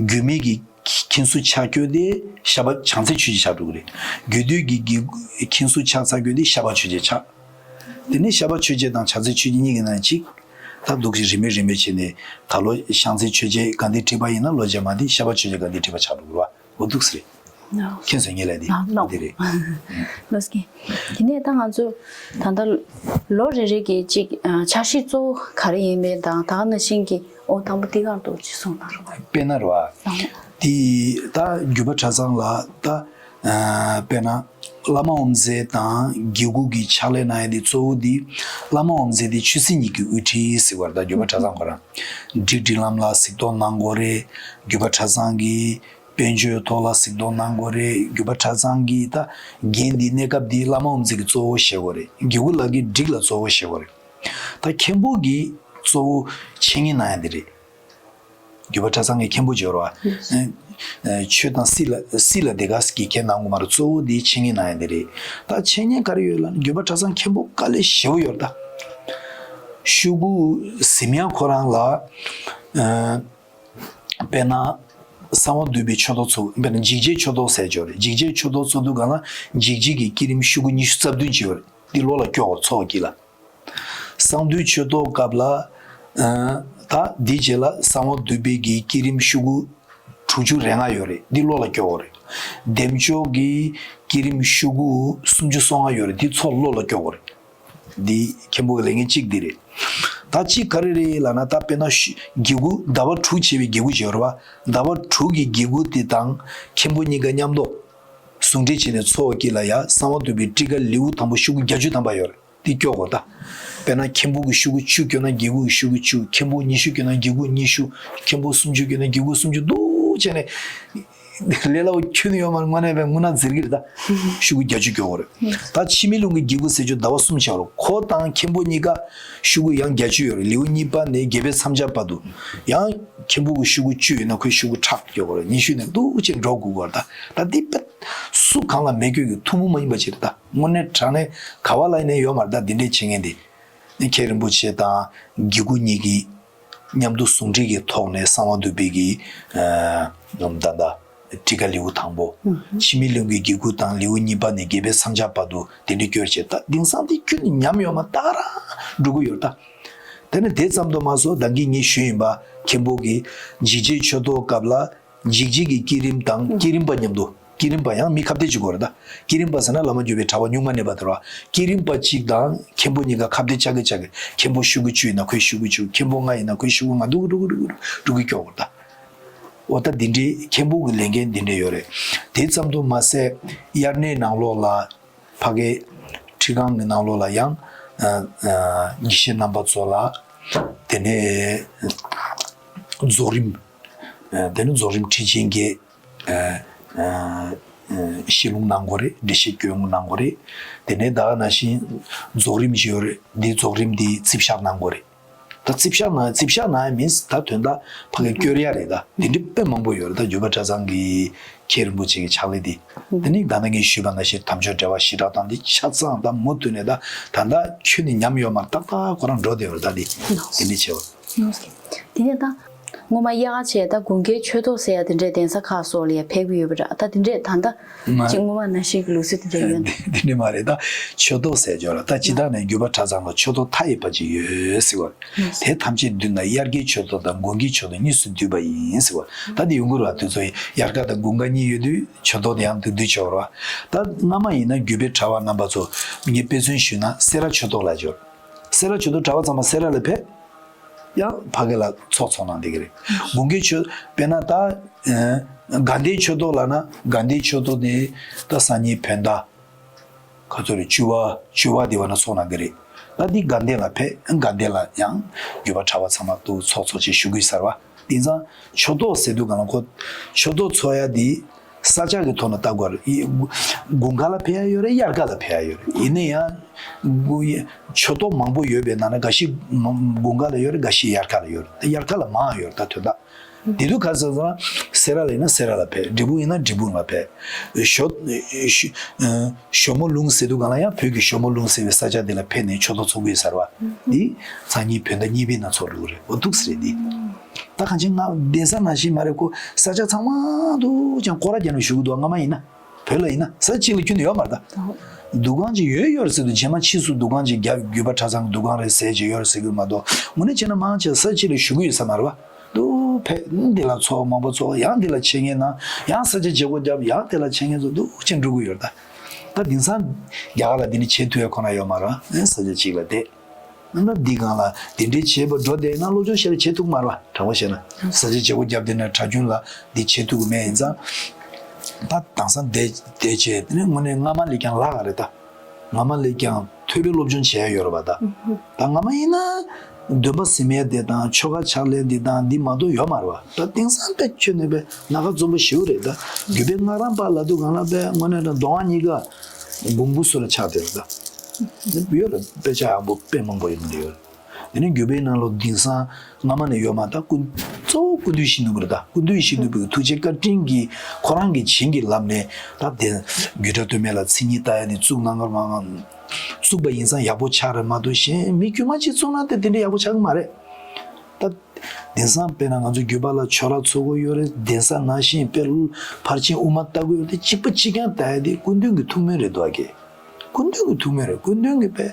རྒྱུད་སྨད་ཀྱི་མཁན་ཟུར་ཆགས་རྒྱུ་དེ་ཤར་པ་བྱང་རྩེ་ཆོས་རྗེ་ཆགས་འགྲོ་གི་རེད། རྒྱུད་སྟོད་ཀྱི་རྒྱུད་མཁན་ཟུར་ཆགས་ཚར་རྒྱུ་དེ་ཤར་པ་ཆོས་རྗེ་ཆགས། དེ་ནས་ཤར་པ་ཆོས་རྗེ་དང་བྱང་རྩེ་ཆོས་རྗེ་གཉིས་ཀྱི་ནང་གཅིག་ད་འདུག་སེ་རིམ་པས་རིམ་པས་བྱས་ནས། ད་ལོ་བྱང་རྩེ་ཆོས་རྗེ་དགའ་ལྡན་ཁྲི་པ་ཡིན་ན་ལོ་རྗེས་མ་དེ་ཤར་པ་ཆོས་རྗེ་དགའ་ལྡན་ཁྲི་པ་ཆགས་འགྲོ་གི་རེད་བ། འོ་འདུག་སེ་རེད། ནོ། མཁྱེན་སོང་ངེས་ལ་དེ། ནོ། འདི་རེད། ལགས་སོ། དེ་ནས་ད་ང་ཚོ་ད་ལྟ་ལོ་རེ་རེ་གི་ཅིག་ཨ་འཆར་གཞི་གཙོ་བོ་ག་རེ་ཡིན་མིན་དང་། ད་ག་ནང་བཞིན་གྱི་འོ་དང་པོ་འདི་གར་དུ་ཅིག་གསུངས་གནང་རོགས། དཔེར་ན་རེད་བ། ལགས། དེ་ད་བརྒྱུད་པ་གྲྭ་ཚང་ལ་ད་ཨ་དཔེར་ན་བླ་མ་དབུ་མཛད་དང་དགེ་བསྐོས་ཀྱི་ཕྱག་ལས་གནང་ཡ་དེ་གཙོ་བོ་དེ། བླ་མ་དབུ་མཛད་དེ་ཆོས་སྲིད་གཉིས་ཀྱི་དབུ་ཁྲིད་ཟེར་བ་རེད། ད་བརྒྱུད་པ་གྲྭ་ཚང་ཁོ་རང་སྒྲིག་སྒྲིག་ལམ་ལ་གཟིགས་རྟོག་གནང་དགོས་རེད། བརྒྱུད་པ་གྲྭ་ཚང་གི་དཔལ་འབྱོར་ཐོག་ལ་གཟིགས་རྟོག་གནང་དགོས་རེད། བརྒྱུད་པ་གྲྭ་ཚང་གི་ད་འགན་འདི་གནས་སྐབས་འདི་བླ་མ་དབུ་མཛད་ཀྱིས་གཙོ་བོ་བཞེས་དགོས་རེད། དགེ་བསྐོས་ལགས་ཀྱིས་སྒྲིག་ལ་གཙོ་བོ་བཞེས་དགོས་རེད། ད་མཁན་པོ་གིས་གཙོ་བོ་འཆད་ཉན་གནང་ཡ་འདི་རེད། བརྒྱུད་པ་གྲྭ་ཚང་གི་མཁན་པོ་སྦྱོར་བ། ཨ་ཨ་ཆོས་དང་སྲིད་ལ་སྲིད་ལ་དེ་ག་ཟེ་གི་མཁན་གནང་དགོས་མ་རེད། གཙོ་བོ་འདི་འཆད་ཉན་གནང་ཡ་འདི་རེད། ད་འཆད་ཉན་ག་རེ་ཡོད་ལབ་ན་བརྒྱུད་པ་གྲྭ་ཚང་མཁན་པོ་དཀའ་ལས་ཞེ་པོ་ཡོད་རེད་ད། ཤོག་གུ་ཟིམ་ཡག་ཁོ་རང་ལ། ཨ། དཔེར་ན། གསང་བ་འདུས་པའི་ཆོས་ཐོག་ཚོགས། དཔེར་ན་འཇིགས་བྱེད་ཆོས་ཐོག་ཟེར་ཅིག་ཡོད་རེད། འཇིགས་བྱེད་ཆོས་ཐོག་ཚོགས་དུས་སྒང་ལ་འཇིགས་བྱེད་ཀྱི་བསྐྱེད་རིམ་ཤོག་གུ་ཉི་ཤུ་རྩ་བདུན་ཅིག་ཡོད་རེད། འདི་བློ་ལ་སྐྱོར་དགོས། ཚོགས་དཀྱིལ་ལ། གསང་འདུས་ཆོས་ཐོག་སྐབས་ལ། ཨ། ད་འདི་རྗེས་ལ་གསང་བ་འདུས་པའི་གི་བསྐྱེད་རིམ་ཤོག་གུ་དྲུག་ཅུ་རེ་ལྔ་ཡོད་རེད། འདི་བློ་ལ་སྐྱོར་དགོས་རེད། བདེ་མཆོག་གི་བསྐྱེད་རིམ་ཤོག་གུ་སུམ་ཅུ་སོ་ལྔ་ཡོད་རེད། འདི་ཚོ་བློ་ལ་སྐྱོར་དགོས་རེད། འདི་མཁན་པོ་གི་ལས་འགན་གཅིག་འདི་རེད། ད་གཅིག་ག་རེ་རེད་ལབ་ན། ད་དཔེར་ན་ཤ་གི་གུ་ཟླ་བ་དྲུག་བྱས་པའི་གི་གུ་ཅིག་ཡོད་རེད་པ། ཟླ་བ་དྲུག་གི་གི་གུ་དེ་དང་མཁན་པོ་གཉིས་ཀ་མཉམ་དུ་ཟུང་འབྲེལ་བྱས་ནས་ཚོགས་དཀྱིལ་ལ་ཡ་གསང་བ་འདུས་པའི་ཊཱི་ཀ་ལེའུ་དང་པོ་ཤོག་གུ་བརྒྱད་ཅུ་ཐམ་པ་ཡོད་རེད། འདི་སྐྱོར་དགོས། ད་དཔེར་ན་མཁན་པོ་གི་ཤོག་གུ་བཅུ་སྐྱོར་ན་གི་གུ་གི་ཤོག་གུ་བཅུ། མཁན་པོ་ཉི་ཤུ་སྐྱོར་ན་གི་གུ་ཉི་ཤུ། མཁན་པོ་སུམ་ཅུ་སྐྱོར་ན་གི་གུ་སུམ་ཅུ་འདུག་བྱས་ནས། ལས་སླ་པོ་ཁྱོན་ནས་ཡོད་མ་རེད། དངོས་གནས་དཔེ་དངོས་གནས་ཟེར་གི་རེད། ད་ཤོག་གུ་བརྒྱད་ཅུ་སྐྱོར་དགོས་རེད། ད་འཆི་མེད་ལྷུན་གྱི་གི་གུ་ཟེར་རྒྱུ་ཟླ་བ་གསུམ་བྱས་པ་རེད། ཁོ་དང་མཁན་པོ་གཉིས་ཀ་ཤོག་གུ་ཡང་བརྒྱད་ཅུ་ཡོད་རེད། ལེའུ་གཉིས་པ་ནས་བརྒྱད་པའི་མཚམས་སྦྱར་བར་དུ། ཡང་མཁན་པོ་གི་ཤོག་གུ་བཅུ་ཡོད་ན་ཁོའི་ཤོག་གུ་ཕྲག་སྐྱོར་དགོས་རེད། ཉི་ཤུ་ནས་འདུག་བྱས་འགྲོ་དགོས་ཀྱི་རེད། ད་ད་འདི་དཔེ་སུ་གང་ལ་མེད་དགོས་ཀྱི་ཐུན་མོང་མ་ཡིན་པ་ཅིག་རེད། ད་དངོས་གནས་དྲང་གནས་ག་བ་ལ་ཡིན་ནའི་ཡོད་མ་རེད། ད་འདི་འདྲའི་བྱེད་མཁན་དེ། མཁན་རིན་པོ་ཆེ་དང་གི་གུ་གཉིས་ཀྱིས་མཉམ་དུ་ཟུང་འབྲེལ་གྱི་ཐོག་ནས་གསང་བ་འདུས་པའི་གི། ཨ། ད་ད་ཊཱི་ཀ་ལེའུ་དང་པོ། ཨུ་ཧུ། འཆི་མེད་ལྷུན་གྱི་གི་གུ་དང་ལེའུ་གཉིས་པ་ནས་བརྒྱད་པའི་མཚམས་སྦྱར་བར་དུ་དེ་འདྲ་སྐྱོར་བྱས། ད་དེང་སང་དེ་ཁྱོན་ནས་ཉམས་ཡོད་མ། ད་རང་འགྲོ་གི་ཡོད་རེད། ད་དེ་ནས་དེ་ཙམ་དུ་མ་སོང་། ད་གིན་ངས་ཞུས་ཡིན་པ། མཁན་པོ་གིས་འཇིགས་བྱེད་ཆོས་ཐོག་སྐབས་ལ། འཇིགས་བྱེད་ཀྱི་བསྐྱེད་རིམ་དང་བསྐྱེད་རིམ་པ་མཉམ་དུ། བསྐྱེད་རིམ་པ་ཡང་མི་ཁ་གཏད་གཅོག་དགོས་རེད། ད་བསྐྱེད་རིམ་པ་ཟེར་ན་བླ་མ་མགོན་པོའི་གྲགས་པ་གཉུག་མ་གནས་པ་དེ་རེད་པ། བསྐྱེད་རིམ་པ་གཅིག་དང་མཁན་པོ་གཉིས་ཀ་ཁ་གཏད་གཅོག་གི་གཅོག་གི། མཁན་པོ་ཤོག་གུ་བཅུ་ཡིན་ན་ཁོའི་ཤོག་གུ་བཅུ། མཁན་པོ་ལྔ་ཡིན་ན་ཁོའི་ཤོག་གུ་ལྔ། འདུག་འདུག་འདུག་འདུག་འགྲོ་གི་སྐྱོར་དགོས་རེད། ད་འོ་ད་འདི་འདྲའི་མཁན་པོ་གི་ལས་འགན་འདི་འདྲ་ཡོད་རེད། དེ་ཙམ་དུ་མ་ཟད། དབྱར་གནས་ནང་ལོགས་ལ། ཕ་གའི་ཁྲི་ཁང་གི་ནང་ལོགས་ལ་ཡང་། ཨ། ཨ། དགེ་བཤེས་རྣམ་པ་ཚོ་ལ། དེ་ནས་རྫོགས་རིམ། ཨ། དེ་ནས་རྫོགས་རིམ་ཁྲིད་ཆེན་གྱི། ཨ། ཨ། ཨ། བཤད་ལུང་གནང་དགོས་རེད། འགྲེལ་བཤད་སྐྱོན་གནང་དགོས་རེད། དེ་ནས་ད་ག་ནང་བཞིན་རྫོགས་རིམ་ཞིག་ཡོད་རེད། འདི་རྫོགས་རིམ་འདི་རྩིབ་ཤག་གནང་དགོས་རེད། ད་རྩིབ་ཤག་ནང་། རྩིབ་ཤག་ནང་ཡང་མིན། ད་དོན་དག་ཕ་གི་སྐྱོར་ཡ་རེད། ད་དེ་འདྲའི་དཔེ་མང་པོ་ཡོད་རེད། ད་འགྱུར་བ་གྲྭ་ཚང་གི་མཁན་རིན་པོ་ཆེ་གི་ཕྱག་ལས་དེ། དེ་ནི་ད་ལྟ་ངས་ཞུས་པ་ནང་བཞིན་དམ་ཆོས་འགྲེལ་པ་བཞི་སྦྲགས་དང་དེ་ཆ་ཚང་། ད་མུ་མཐུད་ནས་ད་ད་ལྟ་ཁྱོན་ནས་ཉམས་ཡོད་མ། ཏག་ཏག་ཁོ་རང་འགྲོ་བསྡད་ཡོད་རེད། ད་དེ་དེ་འདྲའི་ཆེ་བ། དེ་ནས་ད་སྔོན་མ་དབྱར་ཁ་བྱས། ད་དགུན་ཁའི་ཆོས་ཐོག་ཟེར་ཡ་དེ་འདྲའི་གདན་ས་ཁག་སོགས་ལ་ཡ་ཕེབས་ཀྱི་ཡོད་པ་འདྲ། ད་དེ་འདྲས་ད་ལྟ་ཅིག་སྔོན་མ་ནང་བཞིན་གྱི་ལུགས་སྲོལ་དེ་འདྲ་ཡོད་ན། དེ་འདྲས་མ་རེད། ད་ཆོས་ཐོག་ཟེར་ཅིག་ཡོད་རེད། ད་སྤྱིར་བཏང་ནས་འགྱུར་བ་གྲྭ་ཚང་ལ་ཆོས་ཐོག་མཐའ་ཡས་པ་ཅིག་ཡོད་ཟེར་བ་རེད། དེ་ཐམས་ཅད་བསྡུས་ན་དབྱར་ཁའི་ཆོས་ཐོག་དང་དགུན་ཁའི་ཆོས་ཐོག་གཉིས་སུ་འདུས་པ་ཡིན་ཟེར་བ། ད་དེ་ཡོང་གི་རེད་པ། དུས་ཚོད་དབྱར་ཁ་དང་དགུན་ཁ་གཉིས་ཡོད་དུས་ཆོས་ཐོག་དེ་ཡང་བསྡུ་བསྡུ་བྱེད་དགོས་རེད་པ། ད་སྔ་མ་ཡིན་ན་རྒྱུད་པའི་གྲྭ་པ་རྣམ་པ་ཚོ། ངས་དཔེ་མཚོན་ཞུས་ན་སེ་ར་ཆོས་ཐོག་ལབ་ཅིག་ཡོད་རེད། སེ་ར་ཆོས་ཐོག་གྲྭ་པ་ཚང་མ་སེ་ར་ལ་ཕེབས། ཡང་ཕ་གི་ལ་ཚོགས་ཚོགས་གནང་བསྡད་ཀྱི་རེད། དགུན་ཁའི་ཆོས། དཔེར་ན་ད། ཨ། དགའ་ལྡན་ཆོས་ཐོག་ལབ་ན། དགའ་ལྡན་ཆོས་ཐོག་དེ་ད་སང་ཉིན་བོད་ཟླ་ག་ཚོད་རེད། བཅུ་པ། བཅུ་པ་དེ་བ་ན་ཚོགས་གནང་གི་རེད། ད་འདི་དགའ་ལྡན་ལ་ཕེབས། དགའ་ལྡན་ལ་ཡང་རྒྱུད་པ་གྲྭ་པ་ཚང་མ་འདུག་ཚོགས་ཚོགས་བྱས་ཞུ་གི་ཡོད་ས་རེད་པ། དེང་སང་ཆོས་ཐོག་ཟེར་དུས་སྒང་ལ་ཁོ་ཆོས་ཐོག་ཚོགས་ཡ་དེ་ས་ཆ་གི་ཐོག་ནས་ལྟ་དགོས་རེད། དགུན་ཁ་ལ་ཕེབས་ཡ་ཡོད་རེད། དབྱར་ཁ་ལ་ཕེབས་ཡ་ཡོད་རེད། ཡིན་ན་ཡང་དགུན། ཆོས་ཐོག་མང་པོ་ཡོད་པའི་ནང་ནས་འགའ་ཤས་དགུན་ཁ་ལ་ཡོད་རེད། འགའ་ཤས་དབྱར་ཁ་ལ་ཡོད་རེད། དབྱར་ཁ་ལ་མང་ཡོད་རེད། ད་དོན་དག་དེ་དུས་ག་རེ་ཟེར་ན། སེ་ར་ལ་ཡིན་ན་སེ་ར་ལ་ཕེབས། འབྲས་སྤུངས་ཡིན་ན་འབྲས་སྤུངས་ལ་ཕེབས། ཞོ། ཞོ། ཨ། ཞོ་མོ་ལུང་ཟེར་དུས་སྒང་ལ་ཡང་བོད་ཀྱི་ཞོ་མོ་ལུང་ཟེར་བའི་ས་ཆ་དེ་ལ་ཕེབས་ནས་ཆོས་ཐོག་ཚོགས་ཀྱི་ཡོད་ས་རེད་པ། འདི་སང་ཉིན་བོད་ཟླ་གཉིས་པའི་ནང་ཚོགས་འགྲོ་གི་རེད། འོ་འདུག་སེ་རེད་འདི། ད་གང་ཅི་ང་གདན་ས་ནང་བཞིན་མ་རེད། ཁོ་ས་ཆ་ཚང་མ་འདུག་ཅང་སྐོར་ར་རྒྱབ་ནས་བཞུགས་འདུག་སྔ་མ་ཡིན་ན། བོད་ལ་ཡིན་ན་ས་གཅིག་ལ་ཁྱོན་ནས་ཡོད་མ་རེད་ད། འདུ་ཁང་ཅིག་ཡོད་ཡོད་རེད་ཟེར་དུས། རྗེས་མ་ཕྱིས་སུ་འདུ་ཁང་ཅིག་བརྒྱབ། རྒྱུད་པ་གྲྭ་ཚང་གི་འདུ་ཁང་རེད་ཟེར་ཅིག་ཡོད་རེད་ཟེར་གི་མ་གཏོགས། དངོས་གནས་བྱས་ན་མང་ཆེ་ས་གཅིག་ལ་བཞུགས་ཀྱི་ཡོད་ས་མ་རེད་པ། འདུག་ཕེབས། འདི་ལ་ཚོགས། མང་པོ་ཚོགས། ཡང་འདི་ལ་འཆད་ཉན་གནང་། ཡང་ས་ཆ་བརྗེ་སྒོ་བརྒྱབ། ཡང་དེ་ལ་འཆད་ཉན་ཚོགས། འདུག་ཅིག་འགྲོ་གི་ཡོད་རེད་ད། ད་དེང་སང་རྒྱ་གར་ལ་འདི་འདྲ་བྱེད་ཐུབ་ཡ་ཁོ་ན་ཡོད་མ་རེད་པ། ས་ཆ་གཅིག་ལ་བསྡད། ཨ་ནི་འདི་སྒང་ལ་དེ་འདྲའི་བྱེད་པ་འགྲོ་བསྡད་ན་སློབ་སྦྱོང་ཞེ་དྲག་བྱེད་ཐུབ་མ་རེད་པ། དྲང་པོ་བཤད་ན། ས་ཆ་བརྗེ་སྒོ་བརྒྱབ་བསྡད་ན་གྲྭ་རྒྱུན་ལ་འདི་བྱེད་ཐུབ་ཀྱི་མེད། ཡིན་ཙང་ད་དེང་སང་བསྡད་བསྡད་བྱས། དེ་ནས་དངོས་གནས་སྔ་མ་ལས་ཀྱང་ལྷག་ག་རེད་ད། སྔ་མ་ལས་ཀྱང་ཐོས་པའི་སློབ་སྦྱོང་བྱེད་ཡ་ཡོད་རེད་པ་ད། ད་སྔ་མ་ཡིན་ན་འདོན་པ་ཟིན་མའི་དེ་དང་ཆོ་ག་ཕྱག་ལེན་འདི་དང་འདི་མ་གཏོགས་ཡོད་མ་རེད་པ། ད་དེང་སང་དཔེ་ཁྱོན་ནས་དཔེ་སྣ་ཁ་འཛོམས་པོ་ཞེ་པོ་རེད་ད། རྒྱུད་པའི་སྔགས་རམས་པ་ལབ་དུས་སྒང་ལ་དཔེ་དངོས་གནས་ད་མདོ་སྔགས་གཉིས་ཀ་དགོངས་པ་སུ་ལ་ཆགས་བསྡད་རེད་ད། ཡོད་རེད། དཔེ་ཆ་ཡག་པོ་དཔེ་མང་པོ་ཡོང་གི་ཡོད་རེད། དེ་ནས་འགྱུར་བའི་ནང་ལོགས་དེང་སང་སྔ་མ་ནས་ཡོད་མ་ད་ཀུན་གཙོ་བོ་ཀུན་འདུས་ཡིད་བཞིན་ནོར་བུ་རེད། ད་ཀུན་འདུས་ཡིད་བཞིན་ནོར་བུའི་ཐུགས་རྗེ་བཀའ་དྲིན་གྱིས་ཁོ་རང་གི་བྱིན་གྱིས་བརླབས་ནས། ད་དེ་རྒྱུད་གྲྭ་སྟོད་སྨད་ལ་མཚན་ཉིད་ལྟ་ཡ་དེ་བཙུགས་གནང་གར་མ་བཙུགས་པ་ཡིན་ཙང་ཡག་པོ་ཆགས་རེད་མ་གཏོགས། གཞན་མི་དཀྱུས་མ་ཅིག་བཙུགས་ན་དེ་དེ་འདྲ་ཡག་པོ་ཆགས་ཀྱི་མ་རེད། ད་དེང་སང་དཔེར་ན་ང་ཚོ་རྒྱུད་པ་ལ་ཆོས་ར་ཚོགས་དགོས་ཡོད་རེད། གདན་ས་ནང་བཞིན་དཔེ་ཕར་ཕྱིན་དབུ་མ་ལྟ་དགོས་ཡོད་རེད། གཅིག་པ་གཅིག་རྐྱང་ལྟ་ཡ་དེ་སྐུ་མདུན་གྱི་ཐུགས་སྨོན་རེད་འདུག་གས། སྐུ་མདུན་གྱི་ཐུགས་སྨོན་རེད། སྐུ་མདུན་གྱི་དཔེ་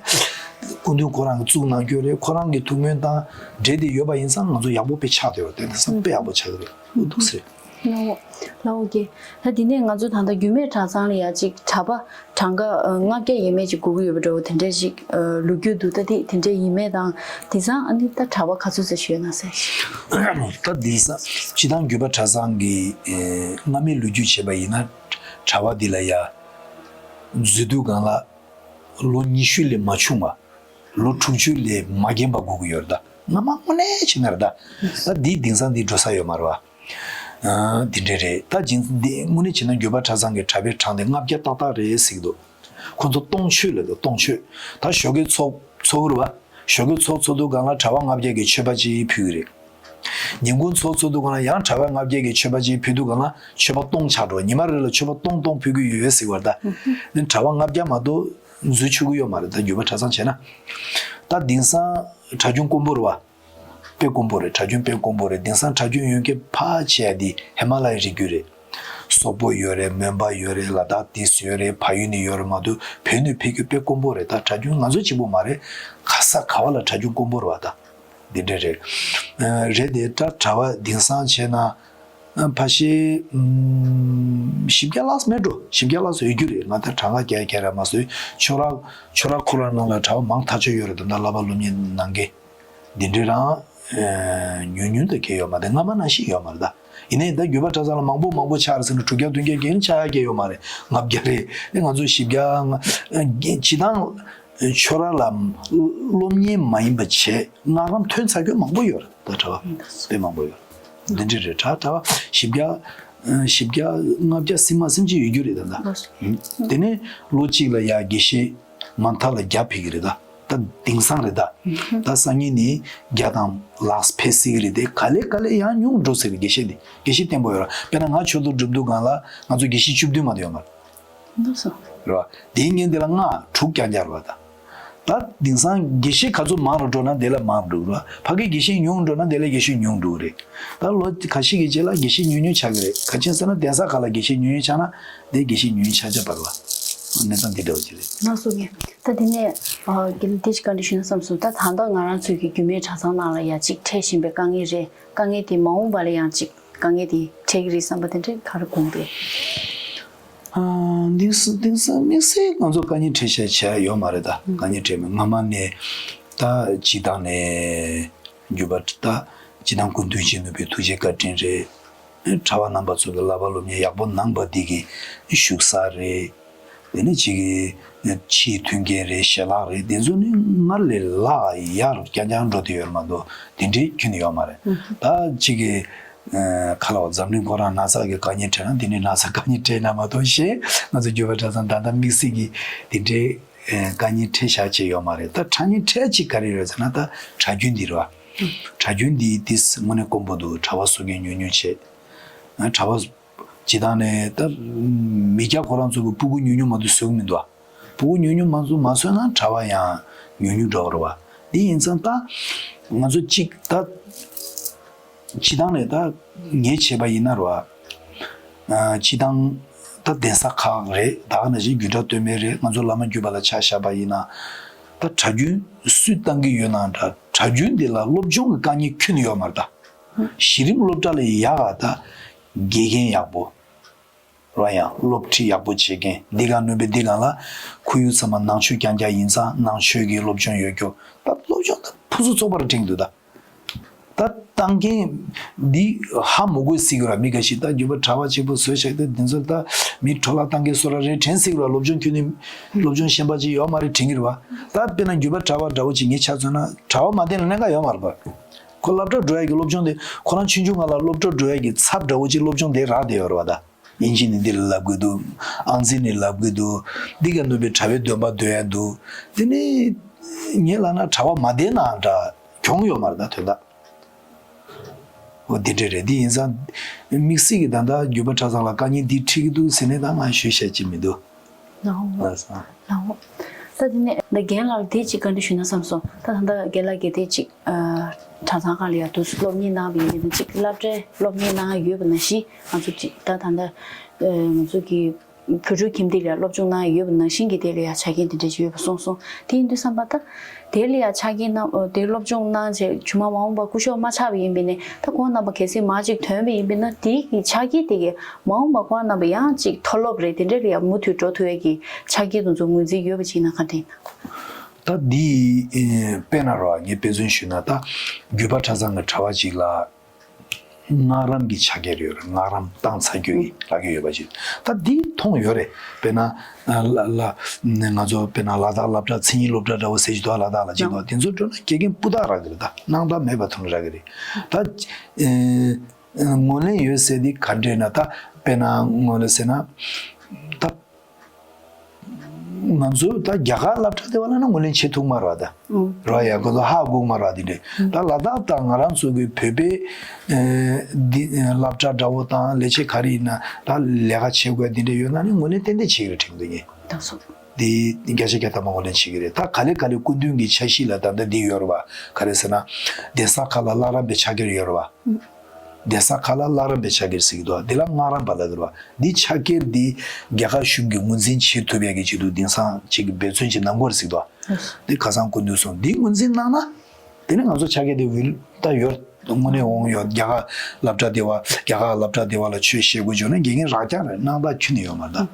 སྐུ་མདུན་ཁོ་རང་གིས་བཙུགས་གནང་རྒྱུ་རེད། ཁོ་རང་གི་ཐུགས་སྨོན་དང་འབྲེལ་ཏེ་ཡོད་པ་ཡིན་ཙང་ང་ཚོ་ཡག་པོ་དཔེ་ཆགས་བསྡད་ཡོད་རེད། དེ་དེང་སང་དཔེ་ཡག་པོ་ཆགས་ཀྱི་རེད། འདུག་ཟེར། ལའོ། ལའོ་ཀེ། ད་དེ་ནས་ང་ཚོ་ད་ལྟ་རྒྱུད་སྨད་གྲྭ་ཚང་ལ་ཡ་གཅིག་གྲྭ་པ་གྲངས་ཀ་ལྔ་བརྒྱ་ཡས་མས་ཅིག་དགོས་ཀྱི་ཡོད་པ་འདྲ་བོ་དེ་འདྲས་ཅིག་ལོ་རྒྱུས་འདུག་ད་དེ་དེ་འདྲས་ཡིན་མེད་དང་། དེང་སང་ཨ་ནི་ད་གྲྭ་པ་ག་ཚོད་ཙམ་ཞིག་ཡོད་ན་ཟེར། ད་དེང་སང་སྤྱིར་བཏང་རྒྱུད་པ་གྲྭ་ཚང་གི་སྔ་མའི་ལོ་རྒྱུས་བྱས་པ་ཡིན་ན། གྲྭ་པ་འདི་ལ་ཡ་འཛུལ་དུས་སྒང་ལ་ལོ་ཉི་ཤུ་ལས་མ་ཆུང་བ། ལོ་དྲུག་ཅུ་ལས་མ་རྒན་པ་དགོས་ཀྱི་ཡོད་རེད། ད་སྔ་མ་དངོས་གནས་བྱས་ན་རེད། ད་ད་འདི་དེང་སང་འདི་འགྲོ་ས་ཡོད་མ་རེད་བ། ཨ། འདི་འདྲས་རེད། ད་ཅིང་འདི་དངོས་གནས་བྱས་ན་རྒྱུད་པ་གྲྭ་ཚང་གི་གྲྭ་པའི་གྲངས་དེ་ལྔ་བརྒྱ་ཏག་ཏག་རེད་ཟེར་གྱི་འདུག་ཁོ་ཚོ་སྟོང་མཆོད་ལབ་འདུག་སྟོང་མཆོད། ད་ཞོགས་ཀའི་ཚོགས་ཚོགས་རེད་བ། ཞོགས་ཀའི་ཚོགས་ཚོགས་དུས་སྒང་ལ་གྲྭ་པ་ལྔ་བརྒྱ་གིས་མཆོད་པ་ཅིག་ཕུལ་གྱི་རེད། ཉིན་གུང་ཚོགས་ཚོགས་དུས་སྒང་ལ་ཡང་གྲྭ་པ་ལྔ་བརྒྱ་གིས་མཆོད་པ་ཅིག་ཕུལ་དུས་སྒང་ལ་མཆོད་པ་སྟོང་ཆགས་འགྲོ། ཉི་མ་རེ་ལ་མཆོད་པ་སྟོང་སྟོང་ཕུལ་གྱི་ཡོད་ཟེར་བ་རེད། ད་ནི་གྲྭ་པ་ལྔ་བརྒྱ་མ་གཏོགས་འཛུལ་ཆོག་གི་ཡོད་མ་རེད། ད་རྒྱུད་པ་གྲྭ་ཚང་བྱས་ན། ད་དེང་སང་གྲྭ་རྒྱུན་དཀོན་པོ་རེད་བ། དཔེ་དཀོན་པོ་རེད། གྲྭ་རྒྱུན་དཔེ་དཀོན་པོ་རེད། དེང་སང་གྲྭ་རྒྱུན་ཡོད་མཁན་ཕལ་ཆེ་བ་འདི་ཧི་མ་ལ་ཡའི་རི་རྒྱུད་རེད། སོག་པོ་ཡོད་རེད། མོན་པ་ཡོད་རེད། ལ་དྭགས་ཏིས་ཡོད་རེད། ཕ་ཡུལ་ནས་ཡོད་རེད་མ་གཏོགས་བོད་ནས་ཕེབས་རྒྱུ་དཔེ་དཀོན་པོ་རེད། ད་གྲྭ་རྒྱུན་ང་ཚོ་གཅིག་པོ་མ་རེད། ག་ས་ག་བ་ལ་གྲྭ་རྒྱུན་དཀོན་པོ་རེད་བ། ད་འདི་འདྲ་རེད། ཨ། རེད་དེ། ད་གྲྭ་པ་དེང་སང་བྱས་ན། ཨ། ཕལ་ཆེར་ཨམ་བཞི་བརྒྱ་ལྷག་མེད་འགྲོ། བཞི་བརྒྱ་ལྷག་ཙམ་ཡོད་རྒྱུ་རེད། ང་ད་གྲངས་ཀ་རྒྱག་ཡ་རག་མ་སོང་། ཆོས་ར་ཆོས་ར་ཁོ་ར་ནང་ལ་གྲྭ་པ་མང་ཐག་ཆོད་ཡོད་རེད། ད་ལྟ་བསླབ་པ་སློབ་གཉེར་གནང་མཁན་འདི་འདྲ་རང་ཉུང་ཉུང་དུ་གས་ཡོད་མ་རེད། སྔ་མ་ནང་བཞིན་ཡོད་མ་རེད། ད་ཡིན་ནའི་ད་རྒྱུད་པ་གྲྭ་ཚང་ལ་མང་པོ་མང་པོ་ཆགས་རེད་ཟེར་ན་དྲུག་བརྒྱ་བདུན་བརྒྱ་གས་ཆགས་ཡ་གས་ཡོད་མ་རེད། ལྔ་བརྒྱ་རེད། དེ་ང་ཚོ་བཞི་བརྒྱ་ལྔ་བརྒྱ་སྤྱིར་བཏང་ཆོས་ར་ལ་སློབ་གཉེར་མ་ཡིན་པ་བྱས་སྔགས་རམས་ཐོན་ཚར་མཁན་མང་པོ་ཡོད་རེད། ད་གྲྭ་པ་དཔེ་མང་པོ་ཡོད་རེད། འདི་འདྲ་རེད། གྲྭ་གྲྭ་པ་བཞི་བརྒྱ་བཞི་བརྒྱ་ལྔ་བརྒྱ་ཟིན་མ་ཟིན་ཅིག་ཡོད་རྒྱུ་རེད། ད་ད་དེ་ནས་ལོ་གཅིག་ལ་ཡ་དགེ་བཤེས་མ་མཐའ་ལ་བརྒྱ་ཕེབས་ཀྱི་རེད། ད་ད་དེང་སང་རེད། ད་ད་སང་ཉིན་ནས་བརྒྱ་དང་ལྷག་ཕེབས་སྲིད་ཀྱི་རེད། དེ་ག་ལེ་ག་ལེ་ཡང་ཉུང་འགྲོ་སྲིད་རེད། དགེ་བཤེས་དེ་དགེ་བཤེས་བརྟན་པོ་ཡོད་རེད། དཔེར་ན་ང་ཆོས་ཐོག་སྒྲུབ་དུས་སྒང་ལ་ང་ཚོ་དགེ་བཤེས་བཅུ་བདུན་མ་གཏོགས་ཡོད་མ་རེད། འདུག་སོང་། རེད་བ། དེའི་སྔོན་དེ་ལ་ལྔ་དྲུག་རྐྱང་རྐྱང་རེད་བ། ད་ད་དེང་སང་དགེ་བཤེས་ག་ཚོད་མང་རུ་འགྲོ་ན་དེ་ལ་མང་རུ་འགྲོ་རེད་བ། ཕ་གིའི་དགེ་བཤེས་ཉུང་འགྲོ་ན་དེ་ལ་དགེ་བཤེས་ཉུང་འགྲོ་གི་རེད། ད་ལོ་ཁ་ཤས་ཀྱི་རྗེས་ལ་དགེ་བཤེས་ཉུང་ཉུང་ཆགས་ཀྱི་རེད། ག་ཅི་ཡིན་ཟེར་ན་གདན་ས་ཁག་ལ་དགེ་བཤེས་ཉུང་ཉུང་ཆགས་ན་དེ་དགེ་བཤེས་ཉུང་ཉུང་ཆགས་ཆགས་པ་རེད་བ། གནས་སྟངས་འདི་འདྲ་བ་ཅིག་རེད། ལགས་སོ། ངས་ད་དེ་ནས་ཨ་དགེ་ལགས་དེ་ཅིག་བཀའ་འདྲི་ཞུས་ན་བསམ་སོང་། ད་ད་ལྟ་ང་རང་ཚོའི་གི་རྒྱུད་སྨད་གྲྭ་ཚང་ནང་ལ་ཡ་གཅིག་འཕྲད་བཞིན་པའི་དཀའ་ངལ་རེད། དཀའ་ངལ་དེ་མ་འོངས་པ་ལ་ཡང་གཅིག་དཀའ་ངལ་དེ་འཕྲད་ཀྱི་རེད་བསམ་པ་དེ་འདྲ་ག་རེ་དགོངས་པས། ཨ། དེང་སང་དེང་སང་དམིགས་བསལ་ང་ཚོ་དཀའ་ངལ་འཕྲད་བཞག་བྱས་ཡོད་མ་རེད། ད་དཀའ་ངལ་འཕྲད་མེད། སྔ་མ་ནས་ད་སྤྱིར་བཏང་ནས་རྒྱུད་པ་ད་སྤྱིར་བཏང་སྐུ་མདུན་ཡིད་བཞིན་ནོར་བུའི་ཐུགས་རྗེ་བཀའ་དྲིན་རེད། གྲྭ་པ་རྣམ་པ་ཚོ་གི་བསླབ་པ་སློབ་གཉེར་ཡག་པོ་གནང་བ་འདི་གི་བཞུགས་ས་རེད། དེ་ནས་ཅིག་གི་ཕྱིའི་མཐུན་རྐྱེན་རེད། ཞལ་ལག་རེད། དེ་ཚོ་ནི་སྔར་ལས་ལྷག་ཡར་རྐྱང་རྐྱང་འགྲོ་བསྡད་ཡོད་མ་གཏོགས་དེ་འདྲའི་ཁྱོན་ནས་ཡོད་མ་རེད། ད་ཅིག་གི་ཁ་ལ་བ་འཛམ་གླིང་ཁོ་རང་ན་ཚ་གི་དཀའ་ངལ་འཕྲད་ན་དེ་ནི་ན་ཚ་དཀའ་ངལ་འཕྲད་ན་མ་གཏོགས། གཞན་ང་ཚོ་རྒྱུད་པ་གྲྭ་ཚང་ད་ལྟ་དམིགས་བསལ་གྱི་དེ་འདྲའི་དཀའ་ངལ་འཕྲད་བཞག་བྱས་ཡོད་མ་རེད། ད་དཀའ་ངལ་འཕྲད་ཅིག་ག་རེ་ཡོད་ཟེར་ན་ད་གྲྭ་རྒྱུན་འདི་རེད་བ། གྲྭ་རྒྱུན་འདི་དེ་དངོས་གནས་དཀོན་པོ་འདུག་གྲྭ་པ་གསོ་མཁན་ཉུང་ཉུང་བྱས། གྲྭ་པ་སྤྱིར་བཏང་ནས་ད་མི་སྐྱ་ཁོ་རང་ཚོ་གི་སྤུ་གུ་ཉུང་ཉུང་མ་གཏོགས་བཟོ་གི་མི་འདུག་བ། སྤུ་གུ་ཉུང་ཉུང་མ་གཏོགས་མ་བཟོས་ན་གྲྭ་པ་ཡང་ཉུང་ཉུང་འགྲོ་གི་རེད་བ། འདི་ཡིན་ཙང་ད་ང་ཚོ་གཅིག་ད་སྤྱིར་བཏང་ནས་ད་ངས་བྱས་པ་ཡིན་ན་རེད་བ། ཨ། སྤྱིར་བཏང་ད་གདན་ས་ཁག་རེད། ད་ག་ནང་བཞིན་རྒྱུད་གྲྭ་སྟོད་སྨད་རེད། ང་ཚོ་བླ་མ་རྒྱུད་པ་ལ་ཆ་བཞག་པ་ཡིན་ན་ད་གྲྭ་རྒྱུན་སུས་བཏང་གི་ཡོད་ན་འདྲ། གྲྭ་རྒྱུན་འདི་ལ་སློབ་སྦྱོང་གི་དཀའ་ངལ་ཁྱོན་ནས་ཡོད་མ་རེད། ད་གཞི་རིམ་སློབ་གྲྭ་ལས་ཡག་ག་ད་དགེ་རྒན་ཡག་པོ། རོ། ཡང་སློབ་ཁྲིད་ཡག་པོ་བྱེད་མཁན། འདི་ག་ནོར་བུ་འདི་ག་ལ་ཁོར་ཡུག་ཚང་མ་ནང་ཆོས་རྐྱང་རྐྱང་ཡིན་ཙང་ནང་ཆོས་ཀྱི་སློབ་སྦྱོང་ཡོད་རྒྱུ། ད་སློབ་སྦྱོང་ད་ཕུན་སུམ་ཚོགས་པར་དྲན་གྱི་འདུག་ད་ད་བཏང་མཁན་འདི་ཧ་མ་གོ་སྲིད་ཀྱི་ར། མི་འགའ་ཞིག་ད་རྒྱུད་པ་གྲྭ་པ་གཅིག་པོ་བཟོས་བཞག་སྟེ་འདི་ཚོ་ད་མི་འཕྲོ་བརླག་བཏང་མཁན་བཟོ་འདྲ་རེད་དྲན་སྲིད་ཀྱི་ར། སློབ་སྦྱོང་ཁྱོན་ནས་སློབ་སྦྱོང་ཞན་པ་ཅིག་ཡོད་མ་རེད་དྲན་གྱི་རེད་བ། ད་དཔེར་ན་རྒྱུད་པ་གྲྭ་པ་འདྲ་བོ་ཅིག་ངས་ཆ་མཚོན་ན་གྲྭ་པ་མ་བསྟེན་ན་གནད་འགག་ཡོད་མ་རེད་པ། ཁོ་སློབ་གྲྭ་འགྲོ་ཡ་གི་སློབ་སྦྱོང་དེ་ཁོ་རང་ཆུང་ཆུང་སྒང་ལ་སློབ་གྲྭ་འགྲོ་ཡ་གི་ཚབ་འདྲ་བོ་ཅིག་སློབ་སྦྱོང་དེ་རག་བསྡད་ཡོད་རེད་བ། ད་དབྱིན་ཇི་ནས་འདི་ལ་ལབ་དགོས་འདུག་ཨང་རྩིས་ནས་ལབ་དགོས་འདུག་འདི་ག་ནོར་བུའི་གྲྭ་པའི་འདོན་པ་འདོན་ཡ་འདུག་དེ་ནས་ངས་ལབ་ན་གྲྭ་པ་མ་བསྟེན་ནའང་འདྲ། བྱུང་ཡོད་མ་རེད་ད་དོན་དག་འོ་འདི་འདྲ་རེད། འདི་ཡིན་ཙང་དམིགས་བསལ་གྱི་ད་ལྟ་རྒྱུད་པ་གྲྭ་ཚང་ལ་དཀའ་ངལ་འདི་འཕྲད་ཀྱི་འདུག་ཟེར་ནས་ད་ང་ཞུ་བཤད་ཀྱི་མི་འདུག་ལགས་སོ། ལགས་འོ། ད་དེ་ནས་ད་རྒན་ལགས་ལ་དེ་གཅིག་བཀའ་འདྲི་ཞུ་ན་བསམ་སོང་། ད་ད་ལྟ་རྒན་ལགས་ཀྱིས་དེ་གཅིག་ཨ་གྲྭ་ཚང་ཁག་ལ་ཡང་དུས་སུ་སློབ་གཉེར་གནང་བ་ཡིན་ན་གཅིག་སློབ་གྲྭའི་སློབ་གཉེར་གནང་ཡོད་པ་ནང་བཞིན་ང་ཚོ་གཅིག་ད་ད་ལྟ་ཨ་ང་ཚོ་གི་བོད་ཕྲུག་ཁྱིམ་སྡེ་ལ་སློབ་སྦྱོང་གནང་ཡོད་པ་ནང་བཞིན་གྱི་དེ་ལ་ཡང་ཆ་རྐྱེན་དེ་འདྲ་ཞིག་ཡོད་པ་གསུངས་སོང་། དེ་ཡིན་དུས་ཙམ་པ་ད་དེ་ལ་ཡང་ཆ་རྐྱེན་གནང་དེ་སློབ་སྦྱོང་གནང་བྱས་ཇོ་མོ་མ་འོངས་པ་སྐུ་ཞབས་མ་ཆགས་པ་ཡིན་པས་ནས་ད་ཁོང་རྣམ་པ་གལ་སྲིད་མར་ཅིག་ཐོན་པ་ཡིན་པས་ན་དེ་གི་ཆ་རྐྱེན་དེ་གི་མ་འོངས་པ་ཁོང་རྣམ་པ་ཡང་ཅིག་མཐོ་སློབ་རེད་དེ་འདྲ་ལ་ཡང་མུ་མཐུད་འགྲོ་ཐུབ་ཡས་ཀྱི་ཆ་རྐྱེན་དེ་ཚོ་ངོས་འཛིན་ཡོད་པ་ཅིག་ཡིན་ན་ག་འདྲ་ཡིན་ན། ད་འདི་ཨེ་དཔེར་ན་རོ་ངས་དཔེ་མཚོན་ཞུས་ན་ད་རྒྱུད་པ་གྲྭ་ཚང་གི་གྲྭ་བ་ཅིག་ལ། སྔགས་རམས་ཀྱི་ཕྱག་འཁྱེར་ཡོད་རེད། སྔགས་རམས་བཏང་ཚར་རྒྱུ་ཡིན་ལབ་ཀྱི་ཡོད་པ་ཅིག་ད་འདི་མཐོང་ཡོད་རེད། དཔེར་ན་ལ་ལ་ང་ཚོ་དཔེར་ན་ལ་དྭགས་སློབ་གྲྭ་མཚན་ཉིད་སློབ་གྲྭ་འདྲ་བོ་ཟེར་གྱི་འདུག་ལ་དྭགས་ལ་ཅིག་འདུག་དེ་ཚོ་འགྲོ་ན་དགེ་རྒན་སྤུས་དག་རག་གི་རེད། ད་སྣང་དག་མེད་པ་ཐོན་རག་གི་རེད། ད་ཨེ་ངོས་ལེན་ཡོད་ཟེར་འདི་ག་འདྲས་ན་ད་དཔེར་ན་ངོས་ལེན་ཟེར་ན་ད། ང་ཚོ་ད་རྒྱ་གར་སློབ་གྲྭ་དེ་བ་ལ་ན་ངོས་ལེན་བྱེད་ཐུབ་མ་རེད་བ་ད། རོ་ཡ་ཁོ་ཚོ་ཧ་གོ་མ་རེད་བ་དེ་འདྲས། ད་ལ་དྭགས་དང་ང་རང་ཚོ་གི་བོད་པའི་ཨེ་འདི་ཨེ་སློབ་གྲྭ་འདྲ་བོ་དང་ལས་བྱེད་ག་རེ་ཡིན་ན་ད་ལས་ཀ་བྱེད་དགོས་དེ་འདྲས་ཡོད་ན་ནི་ངོས་ལེན་ཏན་ཏན་བྱེད་ཀྱི་རེད་དྲན་གྱི་འདུག་ངས། ད་སོ། དེ་བརྒྱ་ཆ་བརྒྱ་ཐམ་པ་ངོས་ལེན་བྱེད་ཀྱི་རེད། ད་ག་ལེ་ག་ལེ་སྐུ་མདུན་གྱི་འཆར་གཞི་ལ་ད་ལྟ་འདི་ཡོད་རེད་བ། ག་རེ་ཟེར་ན་གདན་ས་ཁག་ལ་བླ་རམས་པའི་ཕྱག་འཁྱེར་ཡོད་རེད་བ། གདན་ས་ཁག་ལ་བླ་རམས་པའི་ཕྱག་འཁྱེར་ཟེར་གྱི་འདུག་འདི་ལ་སྔགས་རམས་པ་ལབ་ཀྱི་རེད་བ། འདི་ཕྱག་འཁྱེར་འདི་རྒྱ་གར་གཞུང་གིས་ངོས་འཛིན་བྱེད་ཐུབ་ཡག་གི་ཆེད་དུ་དེང་སང་ཅིག་གི་འབད་བརྩོན་ཅིག་གནང་དགོས་རེད་ཟེར་གྱི་འདུག་འདི་ཁ་སང་སྐུ་མདུན་གསུངས། འདི་ངོས་འཛིན་གནང་ན་དེ་ནི་ང་ཚོ་ཕྱག་འཁྱེར་འདི་འོལ་ད་ཡོད་དངོས་གནས་འོང་ཡོད། རྒྱ་གར་སློབ་གྲྭ་འདི་བ་རྒྱ་གར་སློབ་གྲྭ་འདི་བ་ལ་ཆོས་བཤད་དགོས་བྱུང་ན་དགེ་རྒན་རག་རྐྱང་རེད། སྣང་དག་ཁྱོན་ནས་ཡོད་མ་རེད་ད།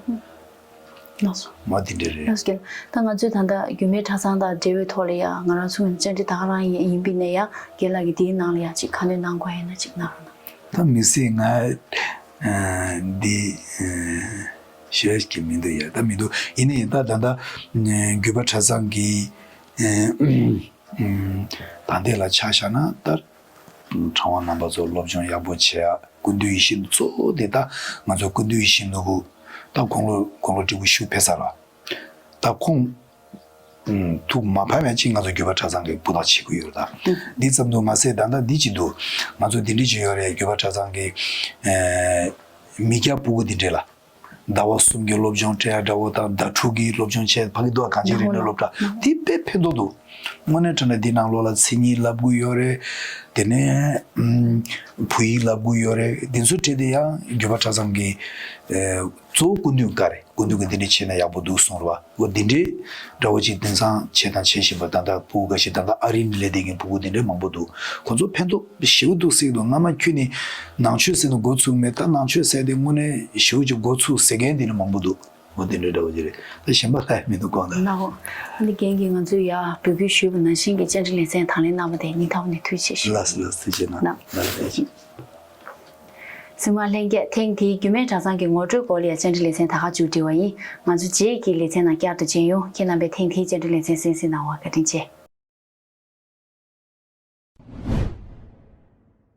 ལགས་སོ། མ་དེ་འདྲ་རེད། ལགས་སོ། ད་ང་ཚོས་ད་ལྟ་རྒྱུད་སྨད་གྲྭ་ཚང་དང་འབྲེལ་བའི་ཐོག་ལ་ཡང་ང་རང་ཚོ་ངོས་ནས་བཅར་འདྲི་ད་ག་རང་ཡིན་ཡིན་པའི་ནས་ཡང་རྒན་ལགས་ཀྱིས་དེའི་ནང་ལ་ཡང་ཅིག་ཁ་སྣོན་གནང་དགོས་ཡིན་ན་ཅིག་གནང་རོགས་གནང་། ད་མི་སྲིད་ང་ཨ་འདི་ཨ་ཞུ་ཡ་ཞིག་མི་འདུག་ཡ། ད་མི་འདུག་ཡིན་ནའི་ད་ད་ལྟ་ཨ་རྒྱུད་པ་གྲྭ་ཚང་གི་ཨ་ཨ་ད་ལྟའི་ལ་ཆ་བཞག་ན་ད། ཕྲེང་བ་རྣམ་པ་ཚོ་སློབ་སྦྱོང་ཡག་པོ་བྱེད་ཡ། སྐུ་མདུན་ཡིད་བཞིན་གཙོ་བོ་དེ་ད་ང་ཚོ་སྐུ་མདུན་ཡིད་བཞིན་ནོར་བུ་ད་དགུང་ལོ་དགུང་ལོ་བགྲེས་པོ་ཞིག་ཕེབས་ཚར་ལ། ད་ཁོང་ཐུགས་མ་ཕམ་ཡ་ཅིག་ང་ཚོ་རྒྱུད་པ་གྲྭ་ཚང་གི་སྤུ་དག་བྱེད་ཀྱི་ཡོད་ད། འདི་ཙམ་དུ་མ་ཟད་ད་ལྟ་འདི་ཅིག་འདུག་ང་ཚོ་འདི་འདྲ་ཅིག་ཡོད་རེད། རྒྱུད་པ་གྲྭ་ཚང་གི་ཨེ་མི་སྐྱ་སྤུ་གུ་འདི་འདྲས་ལ། ཟླ་བ་གསུམ་གྱི་སློབ་སྦྱོང་སྤྲད་ཡ་འདྲ་བོ་དང་ཟླ་དྲུག་གི་སློབ་སྦྱོང་བྱས་ཕ་གི་འདུག་ག་གངས་ཅན་རིག་གནས་སློབ་གྲྭ་འདི་དཔེ་ཕན་ཐོགས་འདུག་དངོས་གནས་དྲང་གནས་འདི་ནང་ལོགས་ལ་མཚན་ཉིད་བསླབ་དགོས་ཡོད་རེད། དེ་ནས་ཨམ་བོད་ཡིག་བསླབ་དགོས་ཡོད་རེད། འདི་ཚོ་སྤྲད་དེ་ཡང་རྒྱུད་པ་གྲྭ་ཚང་གི་ཨེ་གཙོ་བོ་སྐུ་མདུན་བཀའ་རེད། སྐུ་མདུན་གྱིས་འདི་འདྲ་བྱས་ན་ཡག་པོ་འདུག་གསུངས་རེད་བ། འོ་འདི་འདྲའི་འདྲ་བོ་ཅིག་དེང་སང་བྱས་དང་བྱེད་བཞིན་པ་ད་ལྟ་ཕྲུ་གུ་འགའ་ཞིག་ད་ལྟ་ཨ་རི་ནས་སླེབས་བསྡད་མཁན་ཕྲུ་གུ་འདི་འདྲའི་མང་པོ་འདུག་ཁོང་ཚོ་ཕན་ཐོགས་ཞེ་པོ་འདུག་ཟེར་གྱི་འདུག་སྔ་མ་ཁྱོད་ནི་ནང་ཆོས་ཟེར་ནས་འགོ་ཚུགས་མེད། ད་ནང་ཆོས་ཟེར་དེ་དངོས་གནས་ཞེ་པོ་ཅིག་འགོ་ཚུགས་ཟེར་མཁན་འདི་འདྲ་མང་པོ་འདུག་འོ་དེ་འདྲའི་འདྲ་བོ་ཅིག་རེད། ད་གཞན་པ་ལྷག་མི་འདུག་གོང་ལ། ལགས་འོ། ཨ་ནི་རྒན་གྱིས་ང་ཚོས་ཡ་འབོད་སྐུལ་ཞུས་པ་ནང་བཞིན་གྱི་བཅར་འདྲི་ལེ་ཚན་དང་ལེན་གནང་བ་དེ་སྙིང་ཐག་པ་ནས་ཐུགས་རྗེ་ཆེ་ཞུ། ལགས་སོ་ལགས་སོ། ཐུགས་རྗེ་གནང་། ལགས། ལགས་ཐུགས་རྗེ་ཆེ། གཟིགས་མོ་ལྷན་རྒྱས། ཐེངས་འདིའི་རྒྱུད་སྨད་གྲྭ་ཚང་གི་ངོ་སྤྲོད་སྐོར་ལ་ཡང་བཅར་འདྲི་ལེ་ཚན་ད་ག་མཇུག་སྒྲིལ་བ་ཡིན། ང་ཚོ་རྗེས་ཀྱི་ལེ་ཚན་ནང་བསྐྱར་དུ་མཇལ་ཡོང་། ཁྱེད་རྣམ་པས་ཐེངས་འདིའི་བཅར་འདྲི་ལེ་ཚན་གསན་གཟིགས་གནང་བར་བཀའ་དྲིན་ཆེ།